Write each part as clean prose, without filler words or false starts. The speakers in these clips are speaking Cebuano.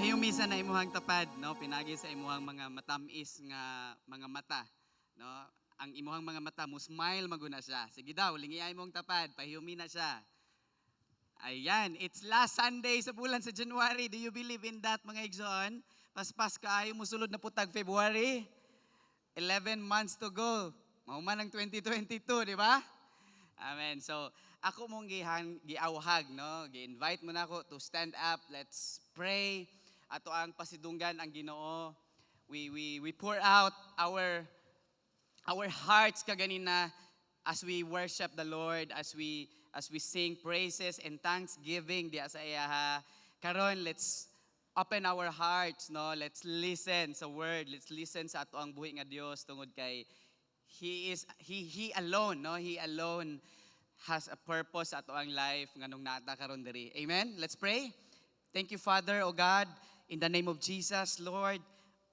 Pahiyumisa na imuhang tapad, no? Pinagi sa imuhang mga matamis nga mga mata, no? Ang imuhang mga mata mo smile maguna siya. Sige daw, lingiay imong tapad, pahiyumi na siya. Ayan, it's last Sunday sa bulan sa January. Do you believe in that, mga igsoon? Paspas kaayo, musulod na pud tag February. 11 months to go. Mahuman ang 2022, di ba? Amen. So, ako mong giawhag, no? Gi-invite mo na ako to stand up. Let's pray. Ato ang pasidunggan ang Ginoo. We pour out our hearts kaganina as we worship the Lord, as we sing praises and thanksgiving diya sa iyaha. Karon, let's open our hearts, no? Let's listen sa word. Let's listen sa ato ang buhi nga Dios tungod kay He is He alone, no? He alone has a purpose sa ato ang life nganong naa ta karon diri. Amen. Let's pray. Thank you, Father, O God, in the name of Jesus, Lord.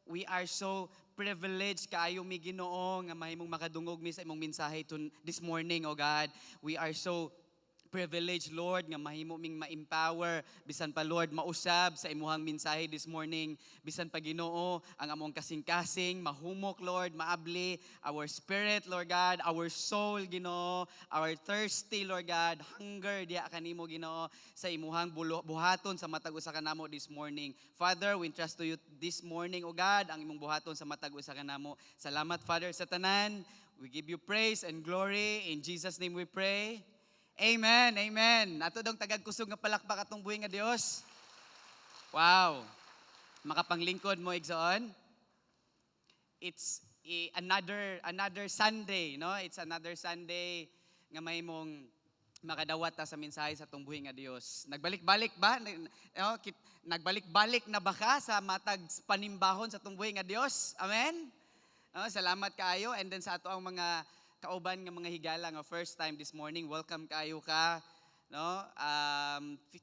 We are so privileged kaayo mi, Ginoo, nga mahimong makadungog mi sa imong mensahe this morning, O God. We are so privileged, Lord, nga mahimo ming ma-empower bisan pa, Lord, mausab sa imuhang mensahe this morning. Bisan pa, Ginoo, ang among kasing-kasing mahumok, Lord, maabli our spirit, Lord God, our soul, Ginoo, our thirsty, Lord God, hunger diya kanimo, Ginoo, sa imuhang buhaton sa matag usa kanamo this morning. Father, we entrust to you this morning, O God, ang imong buhaton sa matag usa kanamo. Salamat, Father, sa tanan. We give you praise and glory. In Jesus' name we pray. Amen. Amen. Ato dong tagag kusog nga palakpak atong buhi nga Dios. Wow. Makapanglingkod mo, igsoon. It's another Sunday, no? It's another Sunday nga mahimong makadawat ta sa mensahe sa atong buhi nga Dios. Nagbalik-balik ba? No, nagbalik-balik na ba ka sa matag panimbahon sa atong buhi nga Dios? Amen? No, salamat kaayo, and then sa ato ang mga kauban nga mga higala nga first time this morning, welcome kaayo ka. No?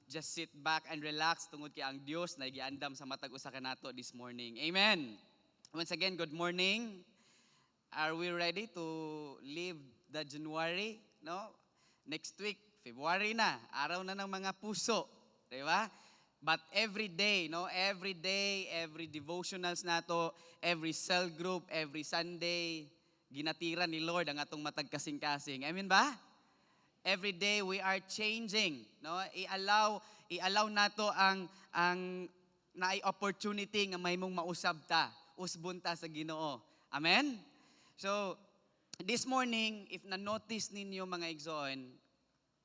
Just sit back and relax tungod kay ang Dios na giandam sa matag usa kanato this morning. Amen. Once again, good morning. Are we ready to leave the January? No? Next week, February na, araw na ng mga puso, di ba? But every day, no, every day, every devotionals nato, every cell group, every Sunday, ginatira ni Lord ang atong matag kasing-kasing. Amen ba? Every day we are changing, no? I-allow nato ang naay opportunity nga mahimong mausab ta, usbon ta sa Ginoo. Amen? So, this morning, if na-notice ninyo, mga igsoon,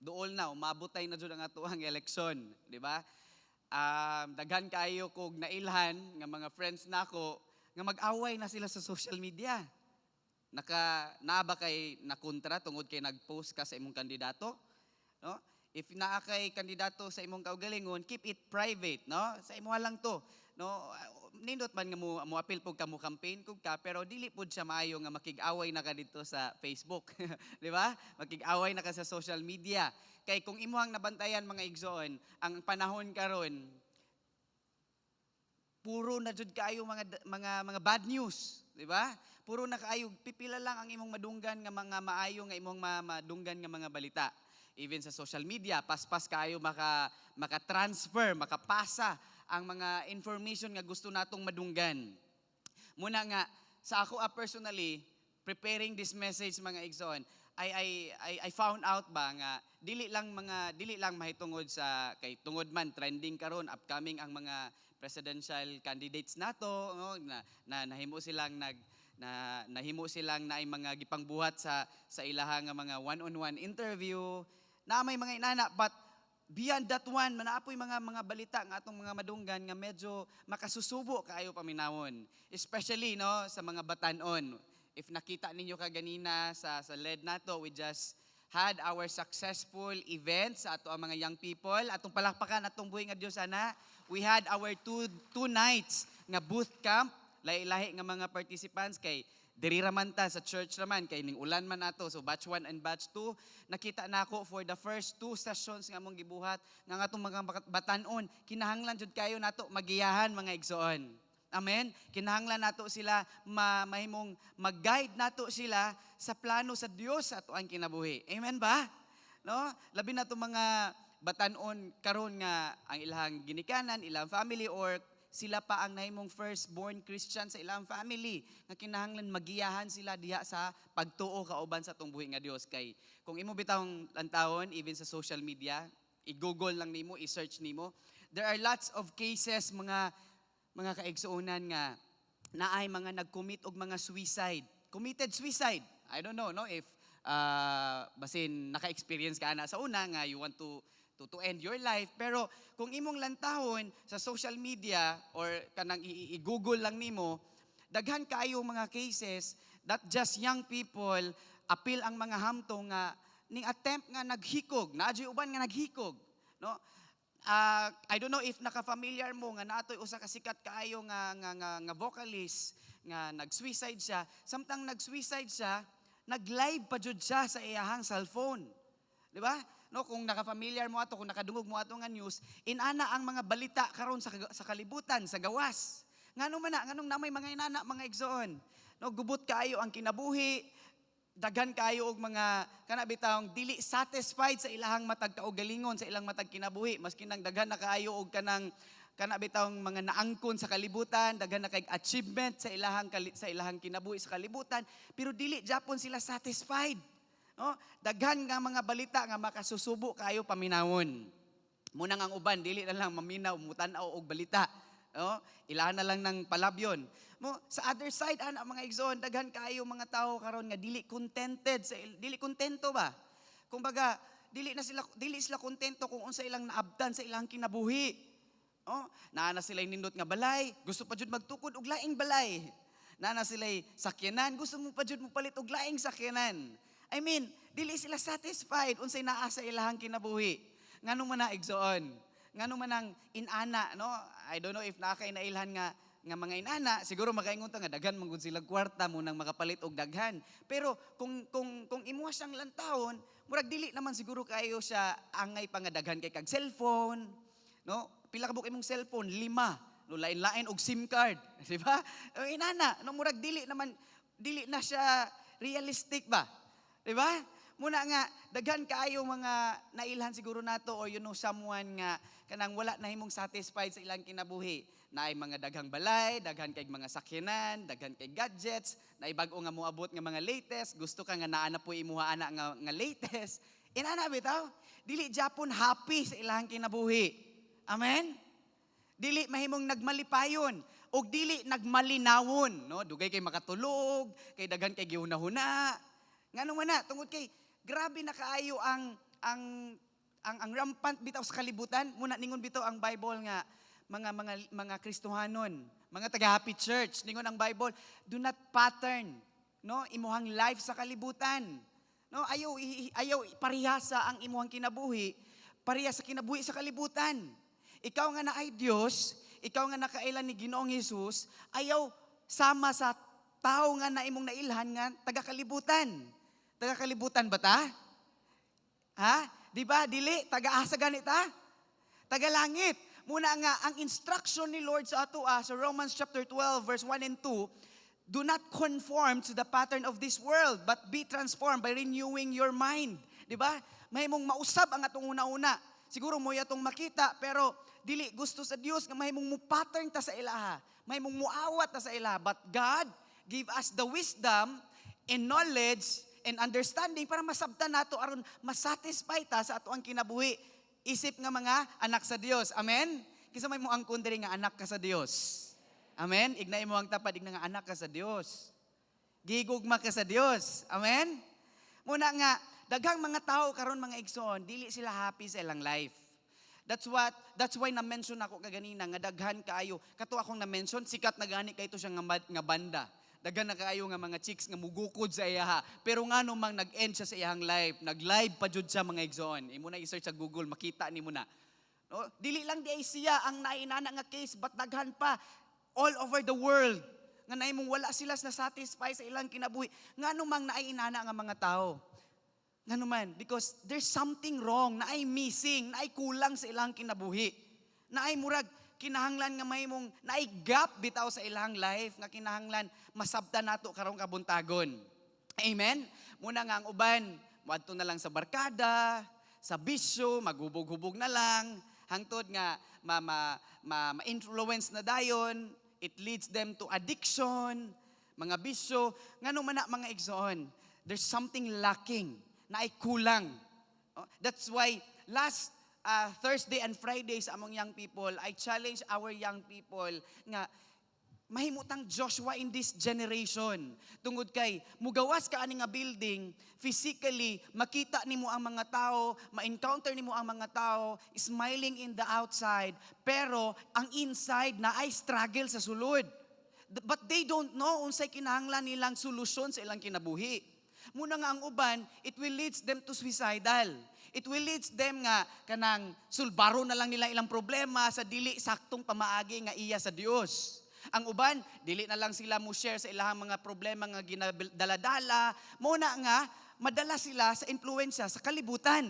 duol na, umabot tayo na jud ang atuang eleksyon, di ba? Daghan kayo kog nailhan nga mga friends nako nga mag-away na sila sa social media. Naa ba kay nakontra tungod kay nag-post ka sa imong kandidato? No? If naa kay kandidato sa imong kaugalingon, keep it private, no? Sa imo lang to. No, nindot man nga mo apil pud ka, mo campaign kug ka, pero dili pud siya maayo nga makig-away na ka dito sa Facebook, di ba? Makig-away na ka sa social media. Kay kung imuhang nabantayan, mga igsoon, ang panahon karon puro na jud kaayo mga bad news, di ba? Puro na kaayo, pipila lang ang imong madunggan nga mga maayo nga imong madunggan nga mga balita. Even sa social media, paspas kaayo maka-transfer, makapasa ang mga information nga gusto natong madunggan. Muna nga sa ako personally, preparing this message, mga igsoon, I found out ba nga dili lang mahitungod sa kay tungod man trending karon, upcoming ang mga presidential candidates nato, no, na, na nahimo silang nag na nahimo silang naay mga gipangbuhat sa ilaha nga mga one-on-one interview na may mga inana. But beyond that one, naa poy mga balita nga atong mga madunggan nga medyo makasusubo kaayo paminawon, especially, no, sa mga batanon. If nakita ninyo kaganina sa LED nato, we just had our successful event sa ato ang mga young people. Atong palakpakan atong buhi nga Dios ana. We had our two nights nga boot camp, lahi-lahi nga mga participants kay diri ra man ta sa church raman kay ning ulan man ato. So batch 1 and batch 2, nakita nako for the first two sessions nga among gibuhat nga ang atong mga batanon, kinahanglan jud kayo nato magiyahan, mga igsoon. Amen. Kinahanglan nato sila mahimong mag-guide nato sila sa plano sa Dios sa ato ang kinabuhi. Amen ba? No? Labi na to mga batanon karon nga ang ilang ginikanan, ilang family or Sila pa ang nahimong firstborn Christian sa ilang family nga kinahanglan magiyahan sila diha sa pagtuo kauban sa atong buhi nga Dios. Kay kung imo bitawng lantawon, even sa social media, i-Google lang nimo, i-search nimo, there are lots of cases, mga kaigsuonan, nga naay mga nag-commit og mga suicide, committed suicide. I don't know, no, if basin naka-experience ka na sa una nga you want to end your life, pero kung imong lantawon sa social media or kanang i-Google lang nimo, daghan kaayo mga cases that just young people, apil ang mga hamtong nga ning attempt nga naghikog. Naa juy uban nga naghikog, no? I don't know if naka-familiar mo nga naatoy usa ka sikat kaayo nga vocalist nga nag-suicide siya. Samtang nag-suicide siya, nag-live pa jud siya sa iyahang cellphone. Di ba? No, kung naka-familiar mo ato, kung nakadungog mo ato nga news, inana ang mga balita karon sa kalibutan, sa gawas. Ngano man na, nganong namay mga inana, mga igsoon? No, gubot kaayo ang kinabuhi, daghan kaayo og mga kana bitawng dili satisfied sa ilahang matag kaugalingon, sa ilang matag kinabuhi, maski nang daghan na kaayo og kanang kana bitawng mga naangkon sa kalibutan, daghan na kay achievement sa ilahang kinabuhi sa kalibutan, pero dili japon sila satisfied, no? Daghan nga mga balita nga makasusubo kaayo paminawon. Muna nga ang uban dili na lang maminaw, mutan-aw og balita, no? Ilahan na lang ng palabyon. Mo sa other side ana, mga igsoon, daghan kaayo mga tao karon nga dili contented sa dili kontento ba. Kumbaga, dili sila kontento kung unsa ilang naabtan sa ilang kinabuhi. Oh, naa na sila nindot nga balay, gusto pa jud magtukod og laing balay. Naa na sila sakyanan, gusto mo pa jud mo palit og laing sakyanan. I mean, dili sila satisfied unsay naa sa ilahang kinabuhi. Ngano man na, igsoon? Ngano man ang inana, no? I don't know if naa kay nailhan nga mga inana, siguro makaingon ta nga daghan man gud sila kwarta mo nang makapalit og daghan. Pero kung imuha siyang lantawon, murag dili naman siguro kayo siya angay pa nga daghan kay kag cellphone, no? Pila ka buok imong cellphone? Lima. No, lain-lain og SIM card, di ba? Inana, no, murag dili naman, dili na siya realistic ba? Di ba? Muna nga daghan kaayo mga nailhan siguro nato or you know someone nga kanang wala na himong satisfied sa ilang kinabuhi. Naay mga daghang balay, daghan kay mga sakyanan, daghan kay gadgets, naay bag-o nga moabot nga mga latest, gusto ka nga naa na po imuha ana nga latest. Inana bitaw, dili japon happy sa ilang kinabuhi. Amen? Dili mahimong nagmalipayon og dili nagmalinawon, no? Dugay kay makatulog, kay daghan kay gihuna-huna. Ngano man na? Tungod kay grabe na kaayo ang rampant bitaw sa kalibutan. Muna ningon bitaw ang Bible nga mga Kristohanon, mga taga Happy Church, ningon ang Bible, do not pattern, no, imuhang life sa kalibutan. No, ayaw parehasa ang imuhang kinabuhi, pareha sa kinabuhi sa kalibutan. Ikaw nga naay Dios, ikaw nga nakaila ni Ginoong Hesus, ayaw sama sa tao nga na imong nailhan nga taga kalibutan. Taga kalibutan ba ta? Ha? Di ba? Dili taga-asa gani ta? Taga langit. Muna nga ang instruction ni Lord sa ato sa Romans chapter 12 verse 1 and 2, do not conform to the pattern of this world, but be transformed by renewing your mind. Di ba? Mahimong mausab ang atong una-una. Siguro mo atong makita, pero dili gusto sa Dios nga mahimong mo pattern ta sa ilaha. Mahimong muawat ta sa ilaha. But God give us the wisdom and knowledge and understanding para masabtan nato aron masatisfy ta sa ato ang kinabuhi. Isip nga mga anak sa Dios. Amen? Kinsa may moangkon diri nga anak ka sa Dios? Amen? Ignay mo ang tapad, igna nga anak ka sa Dios. Gigugma ka sa Dios. Amen? Muna nga, daghang mga tao karon, mga igsoon, dili sila happy sa ilang life. That's why na-mention ako kaganina nga daghan kaayo. Kato akong na-mention, sikat na gani kay to siya nga banda. Daghan na kaayo nga mga chicks nga mugukod sa iyaha. Pero ngano mang nag-end siya sa iyang life, nag-live pa jud siya, mga igsoon. Imo na i-search sa Google, makita nimo na. No? Dili lang di ay siya ang nainana nga case, but daghan pa all over the world nga naimong wala sila na satisfy sa ilang kinabuhi. Ngano mang nainana nga mga tao? Ngano man? Because there's something wrong, naay missing, naay kulang sa ilang kinabuhi. Naay murag kinahanglan nga mahimong naay gap bitaw sa ilang life nga kinahanglan masabtan nato karong kabuntagon. Amen? Muna nga ang uban, moadto na lang sa barkada, sa bisyo, maghubog-hubog na lang. Hangtod nga ma, ma, ma, ma-influence na dayon, it leads them to addiction, mga bisyo. Ngano man na, mga igsoon? There's something lacking, na ay kulang. Oh, that's why last Thursday and Friday sa among young people, I challenge our young people nga mahimutang Joshua in this generation. Tungod kay mugawas ka ani nga building, physically makita nimo ang mga tao, ma-encounter nimo ang mga tao smiling in the outside, pero ang inside na ay struggle sa sulod. But they don't know unsay kinahanglan nilang solusyon sa ilang kinabuhi. Muna nga ang uban, it will leads them to suicidal. It will leads them nga kanang sulbaro na lang nila ilang problema sa dili saktong pamaagi nga iya sa Dios. Ang uban, dili na lang sila mo share sa ilahang mga problema nga ginadala-dala. Muna nga madala sila sa impluwensya sa kalibutan.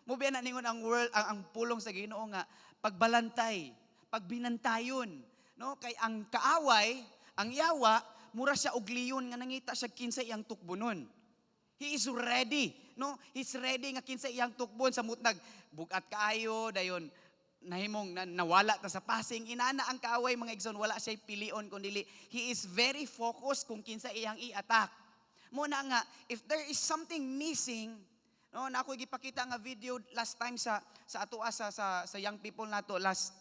Mo biya na ningon ang world ang pulong sa Ginoo nga pagbalantay, pagbinantayon, no? Kay ang kaaway, ang yawa, mura siya og leon nga nangita siya kinsa iyang tukbonon. He is ready, no? He's ready nga kinsa iyang tukbon sa mutnag bugat kaayo dayon nahimong nawala ta sa passing. Inana ang kaaway, mga igsoon, wala siya pilion kun dili he is very focused kung kinsa iyang i-attack. Mo na nga if there is something missing, no, na ako gipakita nga video last time sa atoa sa young people nato last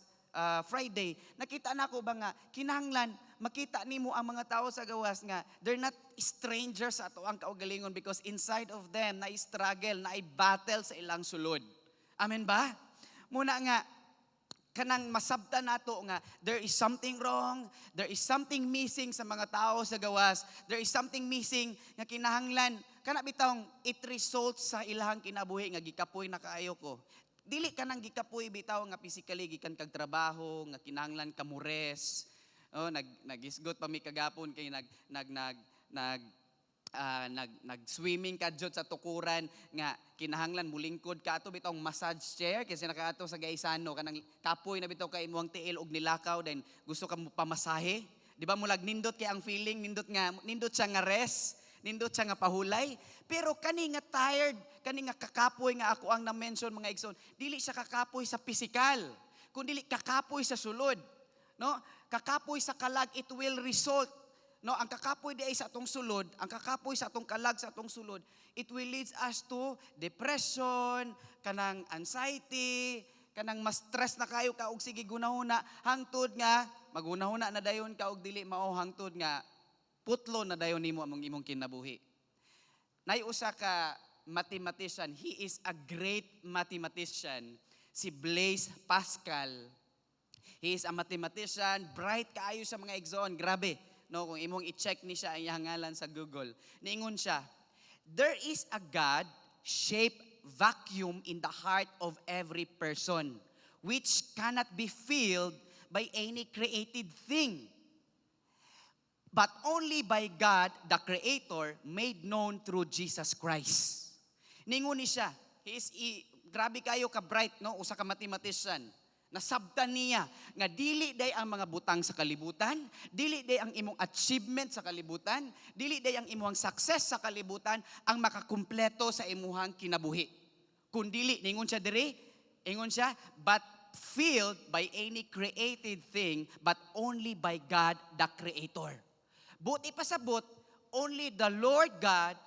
Friday. Nakita nako ba nga kinahanglan makita nimo ang mga tao sa gawas nga they're not strangers sa ato ang kaugalingon because inside of them na struggle, na battle sa ilang sulod. Amen ba? Muna nga kanang masabta nato nga there is something wrong, there is something missing sa mga tao sa gawas, there is something missing nga kinahanglan kana bitawng it results sa ilahang kinabuhi nga gikapoy na kaayo ko. Dili kanang gikapoy bitaw nga physically gikan kag trabaho nga kinahanglan ka mo rest. Oh, nagisgot pa mi kagapon kay nag nag nag nag ah, nag nag-swimming ka jud sa tukuran nga kinahanglan mulingkod ka ato bitong massage chair kasi nakaato sa Gaisano, kanang kapoy na bitaw kay imong tiil og nilakaw, then gusto ka mo pamasahe, di ba? Mulag nindot kay ang feeling, nindot nga, nindot siya nga rest, nindot siya nga pahulay. Pero kani nga tired, kani nga kakapoy nga ako ang na-mention, mga igsoon, dili siya kakapoy sa pisikal kun dili kakapoy sa sulod, no? Kakapoy sa kalag. It will result, no, ang kakapoy di ay sa atong sulod, ang kakapoy sa atong kalag, sa atong sulod, it will leads us to depression, kanang anxiety, kanang mas stress na kayo ka og sige gunahuna hangtod nga magunahuna na dayon ka og dili mao, hangtod nga putlo na dayon nimo among imong kinabuhi. Nay usa ka mathematician, he is a great mathematician, si Blaise Pascal. He is a mathematician, bright kaayo sa, mga igsoon, grabe. No, kung imong i-check ni siya ang iyang ngalan sa Google. Niingon siya, "There is a God-shaped vacuum in the heart of every person which cannot be filled by any created thing, but only by God the Creator made known through Jesus Christ." Ningon ni siya, he is grabe kayo ka bright, no, usa ka mathematician. Nasabtan niya nga dili day ang mga butang sa kalibutan, dili day ang imong achievement sa kalibutan, dili day ang imong success sa kalibutan ang makakumpleto sa imuhang kinabuhi. Kun dili, ningon siya diri, ingon siya, but filled by any created thing, but only by God the Creator. Buot ipasabot, only the Lord God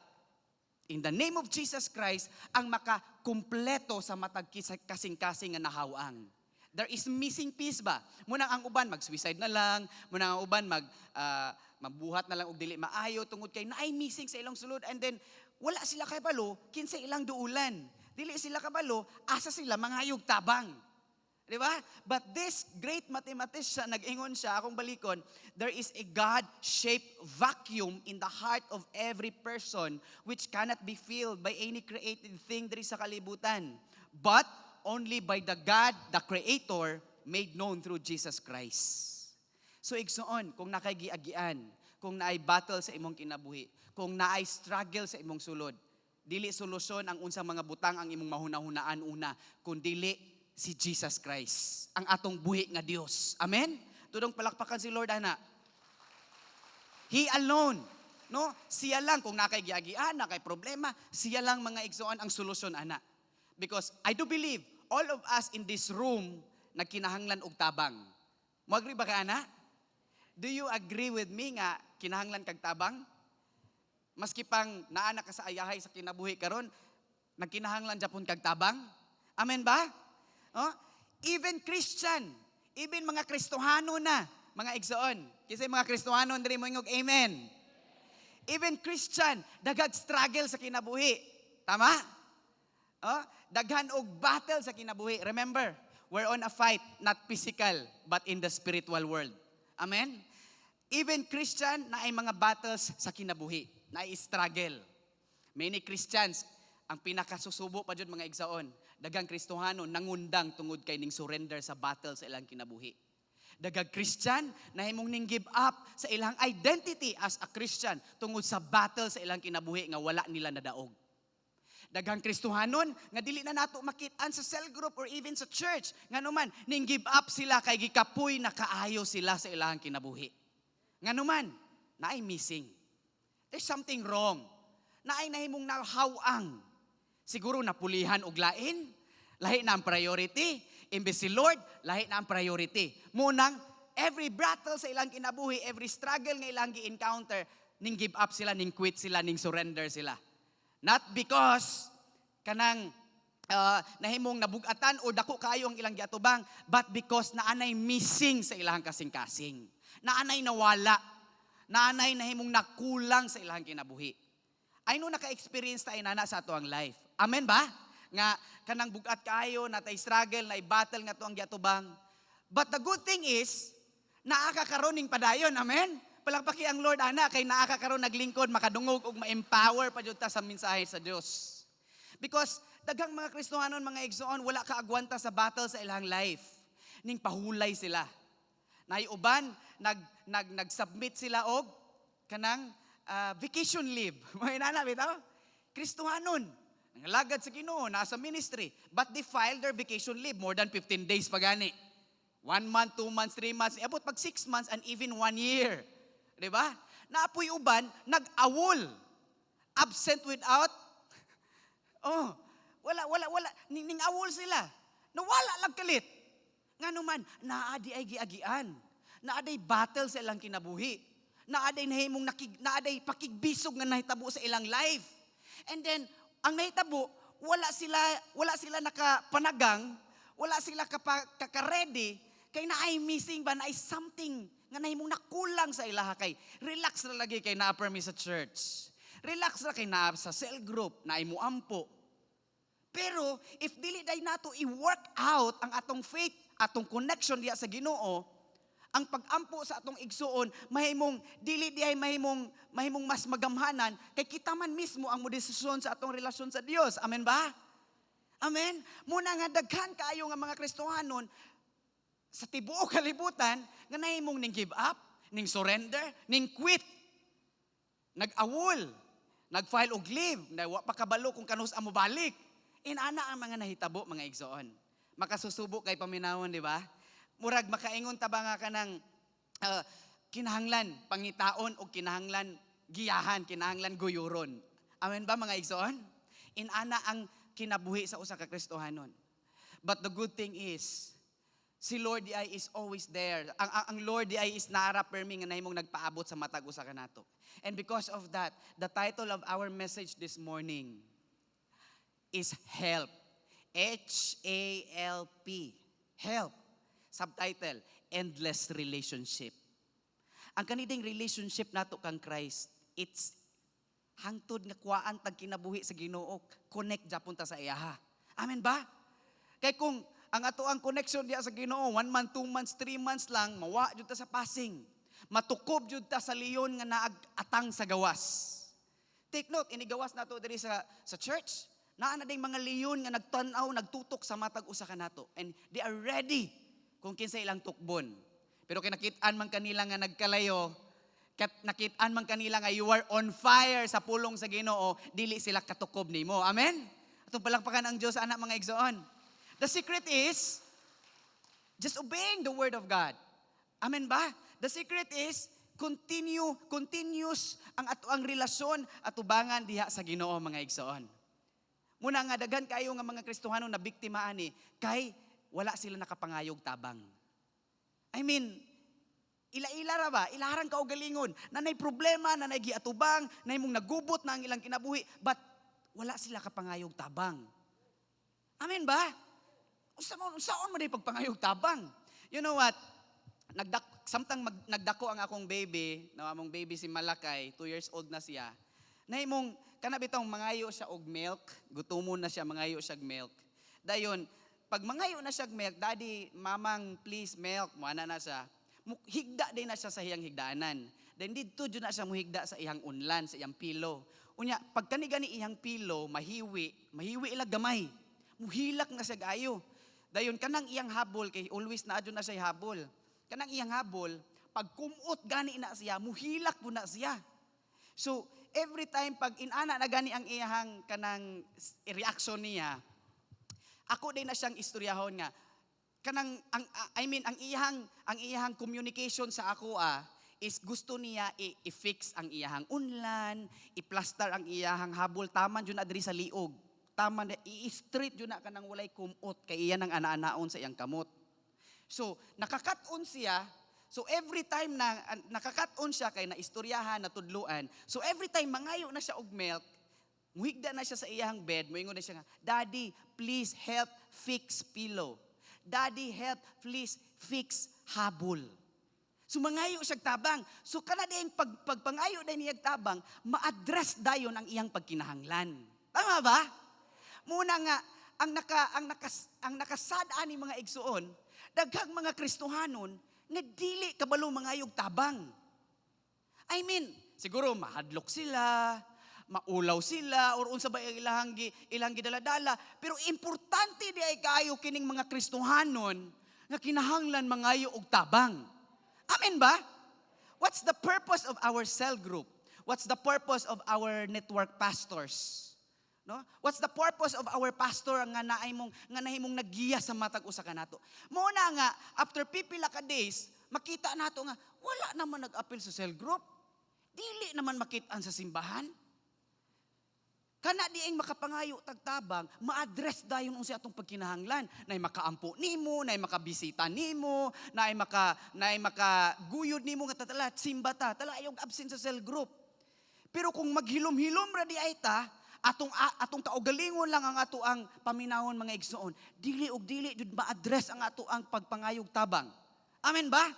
in the name of Jesus Christ ang makakumpleto sa matag kasing-kasing nga nahawang. There is missing piece ba? Muna ang uban mag-suicide na lang, muna ang uban mabuhat na lang og dili maayo tungod kay naay missing sa ilang sulod and then wala sila kabalo kinsa ilang duulan. Dili sila kabalo asa sila mangayog tabang. Di ba? But this great mathematician, nag-ingon siya, akong balikon, there is a God-shaped vacuum in the heart of every person which cannot be filled by any created thing diri sa kalibutan, but only by the God, the Creator, made known through Jesus Christ. So igsoon, kung naa kay giagian, kung naay battle sa imong kinabuhi, kung naay struggle sa imong sulod, dili solusyon ang unsang mga butang ang imong mahuna-hunaan una, kun dili si Jesus Christ, ang atong buhi nga Dios. Amen? Tudong palakpakan si Lord ana. He alone, no? Siya lang kung naa kay giagian, naa kay problema, siya lang, mga igsoon, ang solusyon ana. Because I do believe all of us in this room nagkinahanglan og tabang. Mo agree ba ka ana? Do you agree with me nga kinahanglan kag tabang? Maski pang naa na ka sa ayahay sa kinabuhi karon, nagkinahanglan japon kag tabang? Amen ba? Oh? Even Christian, even mga Kristohano na, mga igsoon. Kasi mga Kristohano diri mo ingog amen. Even Christian, daghag struggle sa kinabuhi. Tama? Oh, daghan og battle sa kinabuhi. Remember, we're on a fight, not physical, but in the spiritual world. Amen? Even Christian naay mga battles sa kinabuhi, naay struggle. Many Christians, ang pinakasusubo pa jud, mga igsoon, daghang Kristohano nangundang tungod kay ning surrender sa battle sa ilang kinabuhi. Daghang Christian nahimong ning give up sa ilang identity as a Christian tungod sa battle sa ilang kinabuhi nga wala nila nadaog. Daghang Kristohanon nga dili na nato makit-an sa cell group or even sa church. Ngano man, ning give up sila kay gikapoy na kaayo sila sa ilang kinabuhi. Ngano man, naay missing. There's something wrong. Naay nahimong nahawang. Siguro napulihan og lain. Lahi na ang priority. Imbes si Lord, lahi na ang priority. Munang every battle sa ilang kinabuhi, every struggle nga ilang gi-encounter, ning give up sila, ning quit sila, ning surrender sila. Not because kanang nahimong nabugatan o dako kaayo ang ilang giatubang, but because naanay missing sa ilang kasing-kasing. Naanay nawala. Naanay nahimong nakulang sa ilang kinabuhi. I know naka-experience tayo nana sa ato ang life. Amen ba? Nga kanang bugat kaayo, natay struggle, na battle nga to ang giatubang. But the good thing is, naa ka karon ning padayon. Amen? Palakpaki ang Lord ana kay naa ka karon naglingkod, makadungog ug ma-empower pa jud ta sa mensahe sa Dios. Because daghang mga Kristohanon, mga igsoon, wala kaagwanta sa battle sa ilang life. Ning pahulay sila. Naay uban nag nag nag-submit sila og kanang vacation leave. Mga inana bitaw? Kristohanon. Nangalagad sa Ginoo, nasa ministry, but they filed their vacation leave more than 15 days pa gani. 1 month, 2 months, 3 months, abot pag 6 months and even one year. Di ba? Naa poy uban, nag-awol. Absent without. Oh, wala, wala, wala. Ning awol sila. Nawala lang kalit. Ngano man, naa diay giagian. Naa day battle sa ilang kinabuhi. Naa day nahimong nakig, naa day pakigbisog nga nahitabo sa ilang life. And then, ang nahitabo, wala sila nakapanagang, wala sila kaka-ready, kay naay missing ba, naay something nga nahimong nakulang sa ilaha kay relax ra lagi kay naa permi sa church. Relax ra kay naa sa cell group, naay muampo. Pero if dili day nato i-work out ang atong faith, atong connection diya sa Ginoo, ang pag-ampo sa atong igsuon mahimong dili diay mahimong mas magamhanan kay kita man mismo ang modesisyon sa atong relasyon sa Dios. Amen ba? Amen. Muna nga daghan kaayo nga mga Kristohanon sa tibuok kalibutan nga nahimong ning give up, ning surrender, ning quit. Nag-awol, nag-file og leave, na wa pa kabalo kung kanus-a mobalik. Inana ang mga nahitabo, mga igsoon. Makasusubo kay paminawon, di ba? Murag makaingon ta ba nga kanang kinahanglan pangitaon o kinahanglan giyahan, kinahanglan guyuron. Amen ba, mga igsoon? Inana ang kinabuhi sa usa ka Kristohanon. But the good thing is, si Lord diay is always there. Ang Lord diay is naara permi nga nahimong nagpaabot sa matag usa kanato. And because of that, the title of our message this morning is Help. H-A-L-P. Help. Subtitle, Endless Relationship. Ang kaniding relationship nato kang Christ, it's hangtod nga kuhaan tag kinabuhi sa Ginoo, connect japon ta sa iyaha. Amen ba? Kay kung ang ato ang connection diya sa Ginoo, 1 month, 2 months, 3 months lang, mawa jud ta sa passing. Matukob jud ta sa leon nga naag-atang sa gawas. Take note, inigawas nato diri sa church. Naa na ding mga leon nga nagtan-aw, nagtutok sa matag usa kanato. And they are ready kung kinsa ilang tukbon. Pero kay nakit-an man kanila nga nagkalayo, kat nakit-an man kanila nga you are on fire sa pulong sa Ginoo, dili sila katukob nimo. Amen? Atong palakpakan ang Diyos ana, mga igsoon. The secret is just obeying the word of God. Amen ba? The secret is continuous ang ato ang relasyon atubangan diha sa Ginoo, mga igsoon. Muna nga daghan kayo nga mga Kristohano na biktima ani kay wala sila nakapangayog tabang. I mean, ila-ila ra ba? Ilaharang kaugalingon. Nanay problema, nanay giatubang, nay mong nagubot na ang ilang kinabuhi, but wala sila kapangayog tabang. Amen ba? Unsa mo unsaon mo day pagpangayog tabang? You know what? Samtang nagdako ang akong baby, no, among baby si Malakay, 2 years old na siya. Nahimong kana bitong mangayo siya og milk, gutomon na siya, mangayo siya og milk. Dayon, pag mangayo na siya og milk, "Daddy, mamang, please milk," mo na siya. Higda din na siya sa iyang higdaanan. Then didto jud na siya muhigda sa iyang unlan, sa iyang pillow. Unya, pag kani gani iyang pillow, mahiwi, mahiwi ila gamay. Muhilak na siya gayo. Dayon kanang iyang habol kay always na adyo na siya habol. Kanang iyang habol, pag kumot gani na siya, muhilak po na siya. So, every time pag inana na gani ang iyang kanang reaction niya, ako din na siyang istoryahon nga kanang ang, I mean, ang iyang communication sa ako is gusto niya i-fix ang iyahang unlan, i-plaster ang iyahang habol, taman jud na diri sa liog. Taman na i-straight jud na kanang walay kumot kay iya nang ana-anaon sa iyang kamot. So, nakakat-on siya. So every time na nakakat-on siya kay na istoryahan, natudluan. So every time mangayo na siya og milk, muhigda na siya sa iyang bed, moingon na siya nga, "Daddy, please help fix pillow. Daddy, help please fix habol." So mangayo siya tabang. So kana ding pagpangayo din niya tabang, ma-address dayon ang iyang pagkinahanglan. Tama ba? Muna nga ang nakasad ani, mga igsuon, daghang mga Kristohanon nga dili kabalo mangayog tabang. I mean, siguro mahadlok sila, maulaw sila, or unsa ba ilang gidaladala, pero importante di ay kaayo kining mga Kristohanon nga kinahanglan mangayo og tabang. Amen ba? What's the purpose of our cell group? What's the purpose of our network pastors? No? What's the purpose of our pastor nga nahimong naggiya sa matag usa kanato? Mao na nga after pipila ka days, makita nato nga wala naman nag-apil sa cell group. Dili naman makit-an sa simbahan. Kana dieng makapangayo tagtabang, ma-address dayon unsa atong pagkinahanglan. Nay makaampo nimo, nay makabisita nimo, nay makaguyod nimo nga tatala simba ta, tala ayog absent sa cell group. Pero kung maghilom-hilom ra di ay ta, atong kaugalingon lang ang ato ang paminawon, mga igsoon. Dili og dili jud ma-address ang ato ang pagpangayog tabang. Amen ba?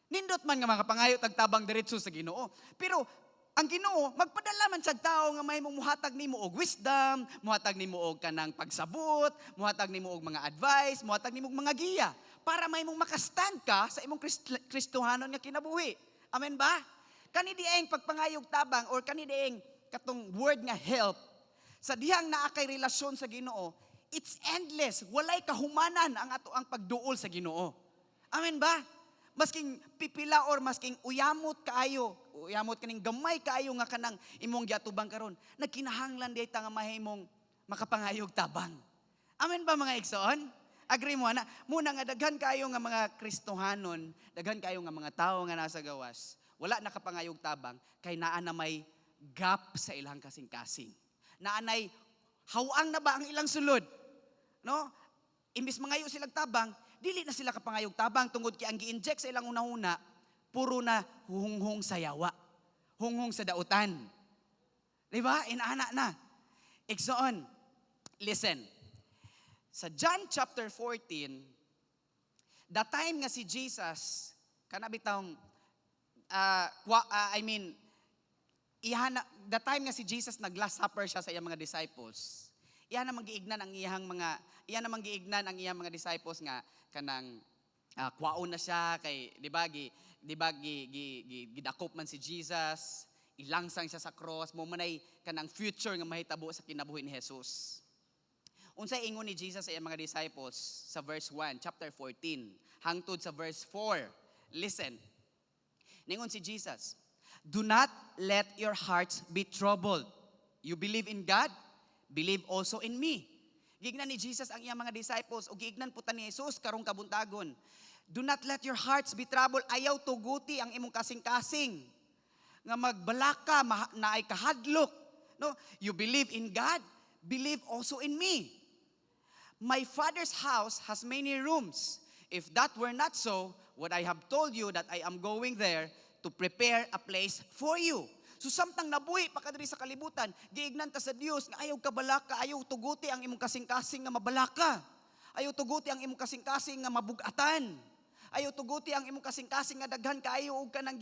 Nindot man nga makapangayo tag tabang diretso sa Ginoo. Pero ang Ginoo magpadala man siyag tao nga may muhatag nimo og wisdom, muhatag nimo og kanang pagsabot, muhatag nimo og mga advice, muhatag nimo og mga giya para mahimong makastand ka sa imong Kristohanon nga kinabuhi. Amen ba? Kani dieng pagpangayog tabang or kani dieng katong word nga help sa dihang naa kay relasyon sa Ginoo, it's endless. Walay kahumanan ang ato ang pagduol sa Ginoo. Amen ba? Masking pipila or masking uyamot kaayo, uyamot kaning gamay kaayo nga kanang imong giatubang karon, nagkinahanglan di ta nga mahimong makapangayog tabang. Amen ba, mga igsoon? Agree mo ana? Muna nga daghan kayo nga mga Kristohanon, daghan kayo nga mga tao nga nasa gawas, wala nakapangayog tabang kay naa na may gap sa ilang kasing-kasing. Naa nay hawang na ba ang ilang sulod? No? Imbis mangayo silang tabang, dili na sila kapangayog tabang tungod kay ang gi-inject sa ilang una-una, puro na hunghong sa yawa. Hunghong sa dautan. Di ba? Inaana na. Igsoon, listen. Sa John chapter 14, the time nga si Jesus, kana bitawng, I mean, ihana, the time nga si Jesus nag-last supper siya sa iyang mga disciples, iyan namang giignan ang iyang mga disciples nga kanang kwaon na siya kay di ba gi, gi, gi, gidakop man si Jesus, ilangsang siya sa cross, mo manay kanang future nga mahitabo sa kinabuhi ni Jesus. Unsay ingon ni Jesus sa iyang mga disciples sa verse 1, chapter 14, hangtod sa verse 4? Listen. Ningon si Jesus, "Do not let your hearts be troubled. You believe in God, believe also in me." Gignan ni Jesus ang iyang mga disciples o giignan po ta ni Jesus karong kabuntagon. Do not let your hearts be troubled. Ayaw tuguti ang imong kasing-kasing nga magbalaka naay kahadlok. No, you believe in God, Believe also in me. My Father's house has many rooms. If that were not so, would I have told you that I am going there to prepare a place for you?" So samtang nabuhi pa ka diri sa kalibutan, giignan ta sa Dios nga ayaw kabalaka, ayaw tuguti ang imong kasing-kasing nga mabalaka. Ayaw tuguti ang imong kasing-kasing nga mabugatan. Ayaw tuguti ang imong kasing-kasing nga daghan kaayo og kanang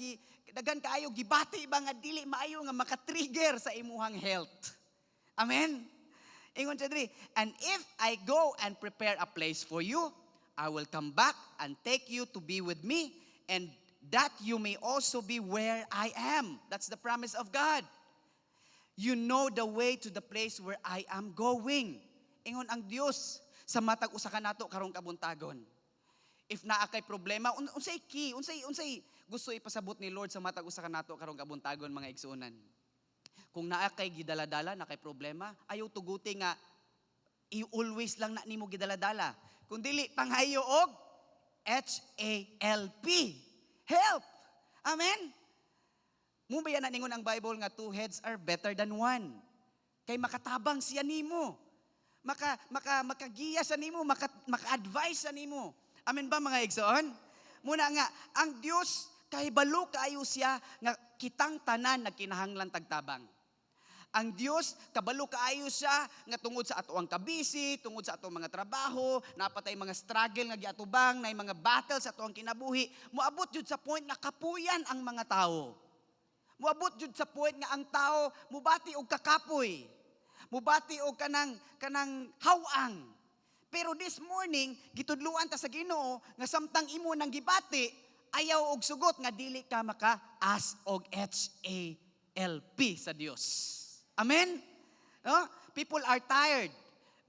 daghan kaayo gibati ba nga dili maayo nga maka-trigger sa imuhang health. Amen. Ingon siya diri, "And if I go and prepare a place for you, I will come back and take you to be with me, and that you may also be where I am." That's the promise of God. "You know the way to the place where I am going." Ingon ang Dios sa matag usa ka nato karong kabuntagon. If naa kay problema, unsay key, unsay gusto ipasabot ni Lord sa matag usa ka nato karong kabuntagon, mga igsuonan? Kung naa kay gidaladala, naa kay problema, ayaw tuguti nga i-always lang na nimo gidaladala. Kung dili, panghayo og HALP. Help! Amen? Mao ba na ningon ang Bible nga two heads are better than one? Kay makatabang siya nimo. Maka maka makagiya siya nimo, maka-advise siya nimo. Amen ba, mga igsoon? Mao na nga ang Dios kahibalo kaayo siya nga kitang tanan nagkinahanglan tagtabang. Ang Dios kabalo kaayo siya nga tungod sa ato ang kabisi, tungod sa atong mga trabaho, naa pa tay mga struggle nga giatubang, na mga battle sa atoang kinabuhi, moabot jud sa point nga kapuyan ang mga tao. Moabot jud sa point nga ang tao mubati og kakapoy. Mubati og kanang hawang. Pero this morning, gitudluan ta sa Ginoo nga samtang imo nang gibati, ayaw og sugot nga dili ka maka-ask og HALP sa Dios. Amen? No? People are tired,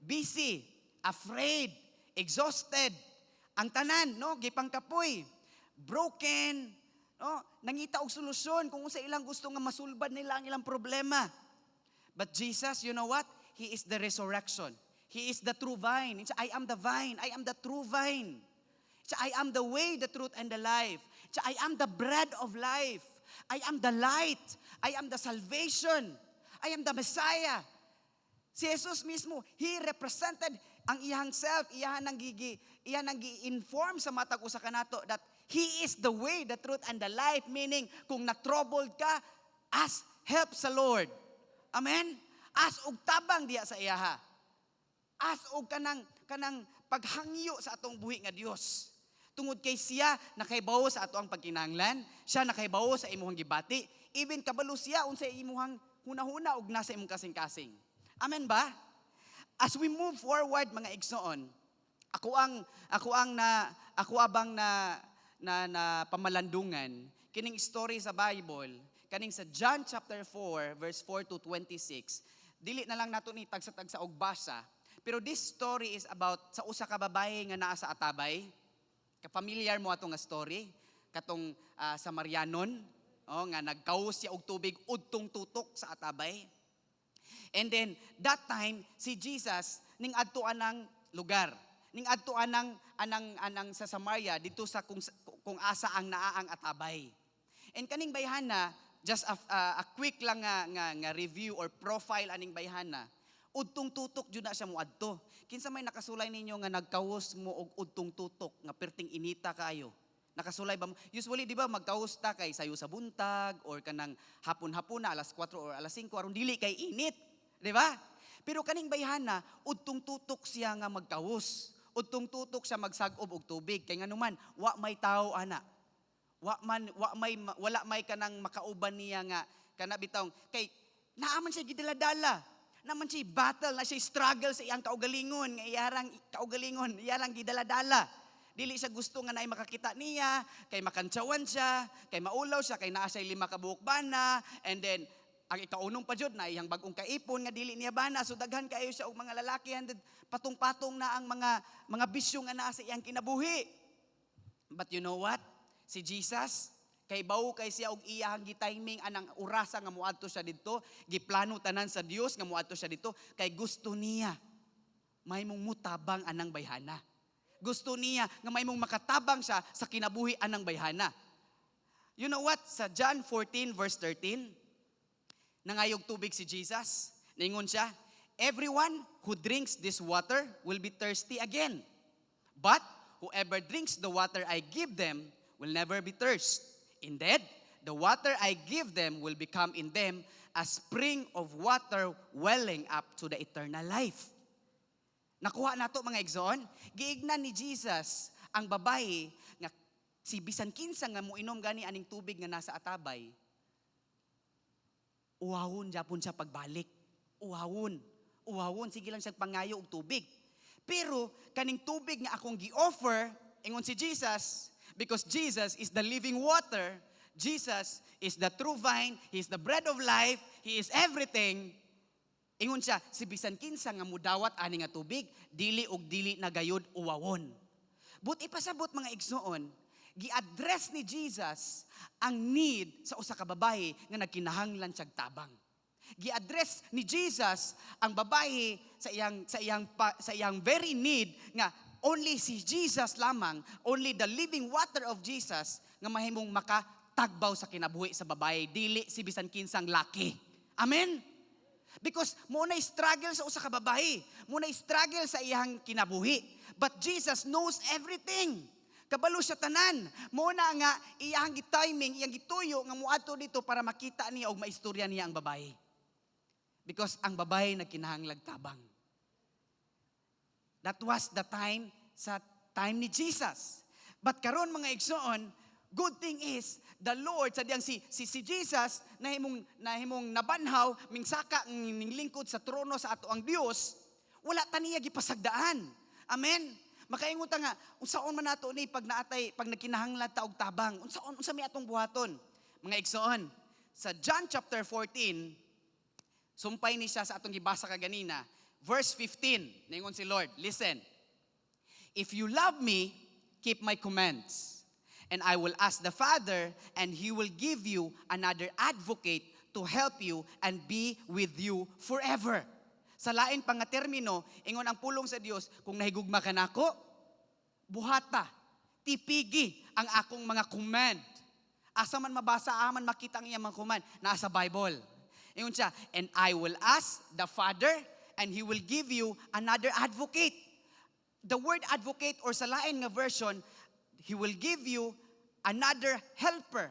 busy, afraid, exhausted. Ang tanan, no, gipangkapoy, broken, no, nangita og solusyon kung unsa ilang gusto nga masulbad nila ang ilang problema. But Jesus, you know what? He is the resurrection. He is the true vine. It's, "I am the vine. I am the true vine." It's, "I am the way, the truth, and the life." It's, "I am the bread of life. I am the light. I am the salvation. I am the Messiah." Si Jesus mismo, He represented ang iyang self, iyang nang gi-inform sa matag usa kanato that He is the way, the truth, and the life. Meaning, kung na-troubled ka, ask help sa Lord. Amen? Ask og tabang diya sa iyaha. Ask og kanang paghangyo sa atong buhi nga Dios. Tungod kay siya nakaibawo sa ato ang pagkinahanglan, siya nakaibawo sa imuhang gibati, even kabalo siya unsa imuhang hunahuna og nasa imong kasing-kasing. Amen ba? As we move forward, mga igsoon, ako ang na ako abang na na, na pamalandungan kining story sa Bible, kaning sa John chapter 4 verse 4 to 26. Dili na lang nato ni tagsa-tagsa og basa, pero this story is about sa usa ka babae nga naa sa atabay. Ka-familiar mo ato nga story katong Samarianon, oh, nga nagkaus siya og tubig udtong tutok sa atabay. And then that time si Jesus ning adto anang lugar. Ning adto anang sa Samaria dito sa kung asa ang naa ang atabay. And kaning bayhana, just a quick lang nga review or profile aning bayhana. Udtong tutok jud na siya moadto. Kinsa may nakasulay ninyo nga nagkawos mo og udtong tutok nga perting inita kaayo? Nakasulay ba mo? Usually, di ba, magkawos ta kay sayo sa buntag or kanang hapon-hapon na alas 4 or alas 5 aron dili kay init, di ba? Pero kaning bayhana, udtong tutok siya nga magkawos. Udtong tutok siya magsag-ob og tubig kay nganuman wa may tao ana. Wa man wa may wala may kanang makauban niya nga kana bitawng kay naa man siya gidaladala. Naa man siya battle, na siya struggle sa iyang kaugalingon, nga iyarang kaugalingon, iyarang gidaladala. Dili siya gusto nga naay makakita niya, kay makantsawan siya, kay maulaw siya, kay naa siya lima ka buok bana, and then ang ikaunong pa jud na iyang bagong kaipon nga dili niya bana, so daghan kaayo siya og mga lalaki and then patong-patong na ang mga bisyo nga naa sa iyang kinabuhi. But you know what? Si Jesus, kay bawo kay siya og iyahang gitiming anang orasa nga moadto siya didto, giplano tanan sa Dios nga moadto siya didto kay gusto niya mahimong mutabang anang bayhana. Gusto niya nga mahimong makatabang siya sa kinabuhi anang bayhana. You know what? Sa John 14 verse 13, nangayog tubig si Jesus. Ningon siya, "Everyone who drinks this water will be thirsty again. But whoever drinks the water I give them will never be thirst. Indeed, the water I give them will become in them a spring of water welling up to the eternal life." Nakuha nato, mga igsoon, giignan ni Jesus ang babae nga si bisan kinsa nga moinom gani aning tubig nga nasa atabay, uhawon japon siya pagbalik. Uhawon. Uhawon, sige lang siya pangayo og tubig. Pero kaning tubig nga akong gi-offer, ingon si Jesus, because Jesus is the living water, Jesus is the true vine, He is the bread of life, He is everything. Ingon siya, si bisan kinsa nga mudawat ani nga tubig, dili og dili na gayud uwawon. But ipasabot, mga igsoon, gi-address ni Jesus ang need sa usa ka babae nga nagkinahanglan siyag tabang. Gi-address ni Jesus ang babae sa iyang very need nga only si Jesus lamang, only the living water of Jesus nga mahimong makatagbaw sa kinabuhi sa babae, dili si bisan kinsang laki. Amen. Because mao na struggle sa usa ka babae, mao na struggle sa iyang kinabuhi. But Jesus knows everything. Kabalo siya tanan. Mao na nga iyang gi-timing, iyang gituyo nga muadto dito para makita niya og maistorya niya ang babae. Because ang babae nagkinahanglag tabang. That was the time sa time ni Jesus. But karon, mga igsoon, good thing is the Lord sa diyang si Jesus nahimong nabanhaw, mingsaka ning lingkod sa trono sa ato ang Dios, wala ta niya gipasagdaan. Amen. Makaingon ta nga, unsaon man nato ni pag naatay, pag nagkinahanglan ta og tabang, unsaon, unsa may atong buhaton? Mga igsoon, sa John chapter 14, sumpay ni siya sa atong gibasa kaganina, verse 15, ningon si Lord, listen, "If you love me, keep my commands. And I will ask the Father, and He will give you another advocate to help you and be with you forever." Sa lain pa nga termino, ingon ang pulong sa Dios, kung nahigugma ka nako, buhata, tipigi ang akong mga command. Asa man mabasa, aman makita ang iyang mga command? Naa sa Bible. Ingon siya, "And I will ask the Father, and He will give you another advocate." The word "advocate" or sa lain nga version, "He will give you another helper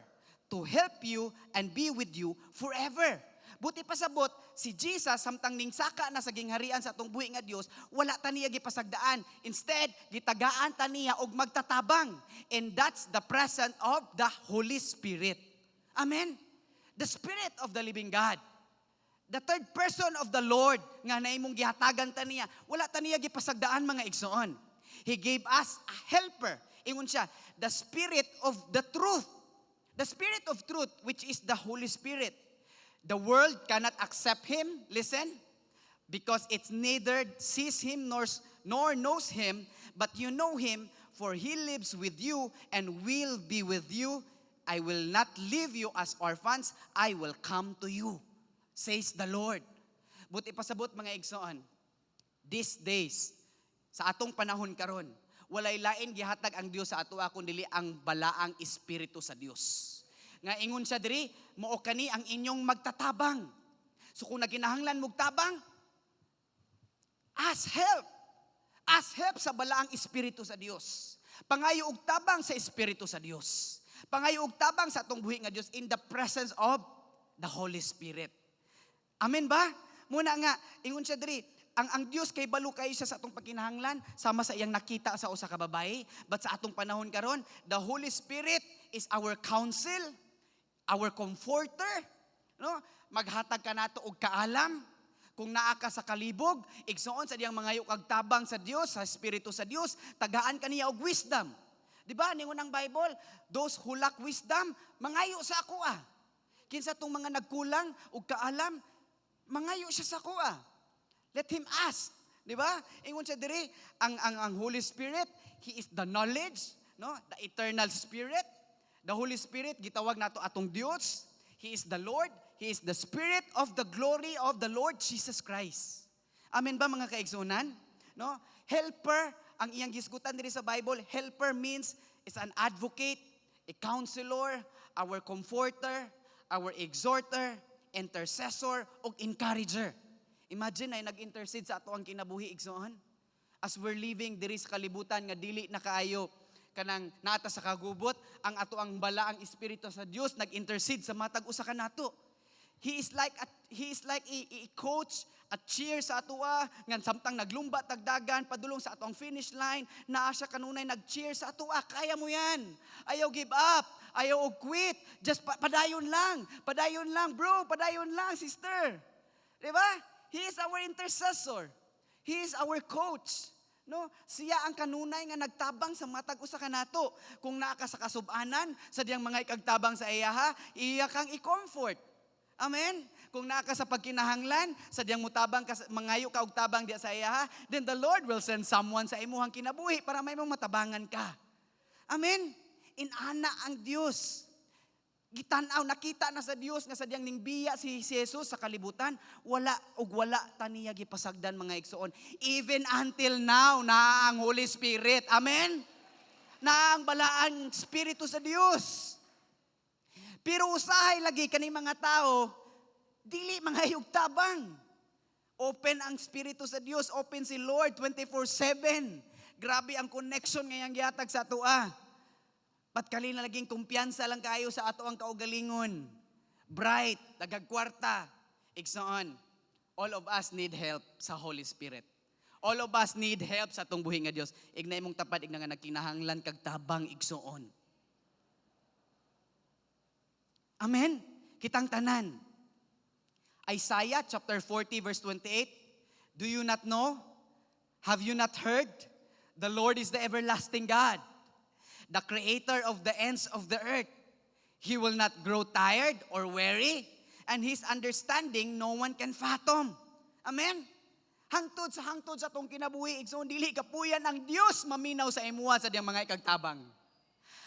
to help you and be with you forever." Buot ipasabot, si Jesus samtang ning saka na sa gingharian sa atong buhi nga Dios, wala ta niya gipasagdaan. Instead, gitagaan ta niya og magtatabang. And that's the presence of the Holy Spirit. Amen. The Spirit of the living God. The third person of the Lord nga nahimong gihatagan ta niya. Wala ta niya gipasagdaan, mga igsoon. He gave us a helper. Ingon siya, the Spirit of the truth. The Spirit of truth, which is the Holy Spirit. "The world cannot accept Him," listen, "because it neither sees Him nor knows Him, but you know Him, for He lives with you and will be with you. I will not leave you as orphans, I will come to you, says the Lord." Buot ipasabot, mga igsoon, these days, sa atong panahon karon, walay lain gihatag ang Dios sa ato kun dili ang balaang espiritu sa Dios. Nga ingon siya diri, mao kani ang inyong magtatabang. So kung naginahanglan mog tabang, ask help. Ask help sa balaang espiritu sa Dios. Pangayo og tabang sa espiritu sa Dios. Pangayo og tabang sa atong buhi nga Dios in the presence of the Holy Spirit. Amen ba? Mao na nga ingon siya diri, ang Dios kay balo kayo siya sa atong pagkinahanglan sama sa iyang nakita sa usa ka babae. But sa atong panahon karon, the Holy Spirit is our counsel, our comforter, no? Maghatag ka nato og kaalam. Kung naa ka sa kalibog, igsoon, sa diyang mangayo kag tabang sa Dios, sa Espiritu sa Dios, tagaan ka niya og wisdom. Di ba? Ningon ang Bible, "Those who lack wisdom, mangayo sa ako ah." Kinsa tong mga nagkulang og kaalam, mangayo siya sa ako ah. Let him ask. Di ba? Ingon siya diri, ang Holy Spirit, He is the knowledge, no? The eternal Spirit. The Holy Spirit, gitawag nato atong Dios. He is the Lord. He is the Spirit of the glory of the Lord Jesus Christ. Amen ba, mga kaigsunan? No? Helper, ang iyang gisgutan diri sa Bible, helper means is an advocate, a counselor, our comforter, our exhorter, intercessor, ug encourager. Imagine ay nag-intercede sa ato ang kinabuhi, igsoon. As we're living diri sa kalibutan nga dili na kaayo kanang naata sa kagubot, ang ato ang balaang espiritu sa Dios nag-intercede sa matag usa ka nato. He is like a coach, a cheer sa atoa ngan samtang naglumba tagdagan padulong sa atong finish line, naa siya kanunay nag-cheer sa atoa. "Kaya mo yan. Ayaw give up. Ayaw og quit. Just padayon lang. Padayon lang, bro. Padayon lang, sister." Di ba? He is our intercessor. He is our coach. No? Siya ang kanunay nga nagtabang sa matag usa ka nato. Kung naa ka sa kasubanan, sa diyang mga ikagtabang sa iyaha, iya kang i-comfort. Amen? Kung naa ka sa pagkinahanglan, sa diyang mutabang ka, mangayo ka og tabang diya sa iyaha, then the Lord will send someone sa imuhang kinabuhi para may mong matabangan ka. Amen? Inana ang Dios. Gitanaw, nakita na sa Dios nga sa diyang ningbiya si Jesus sa kalibutan, wala ug wala ta niya gipasagdan, mga igsoon. Even until now, naa ang Holy Spirit. Amen? Naa ang balaang Espiritu sa Dios. Pero usahay lagi kaning mga tao, dili mga tabang. Open ang Espiritu sa Dios, open si Lord 24/7. Grabe ang connection ngayang gihatag sa atoa. Patkali na laging kumpiyansa lang kayo sa ato ang kaugalingon. Bright, dagag kwarta. Igsoon, all of us need help sa Holy Spirit. All of us need help sa atong buhi nga Dios. Igna imong tapad, igna nga nagkinahanglan kag tabang, igsoon. Amen. Kitang tanan. Isaiah chapter 40 verse 28. "Do you not know? Have you not heard? The Lord is the everlasting God, the creator of the ends of the earth. He will not grow tired or weary, and his understanding no one can fathom." Amen? Hangtod sa atong kinabuhi, igsoon, dili kapuyan ang Dios maminaw sa imuha sa diyang mga ikagtabang.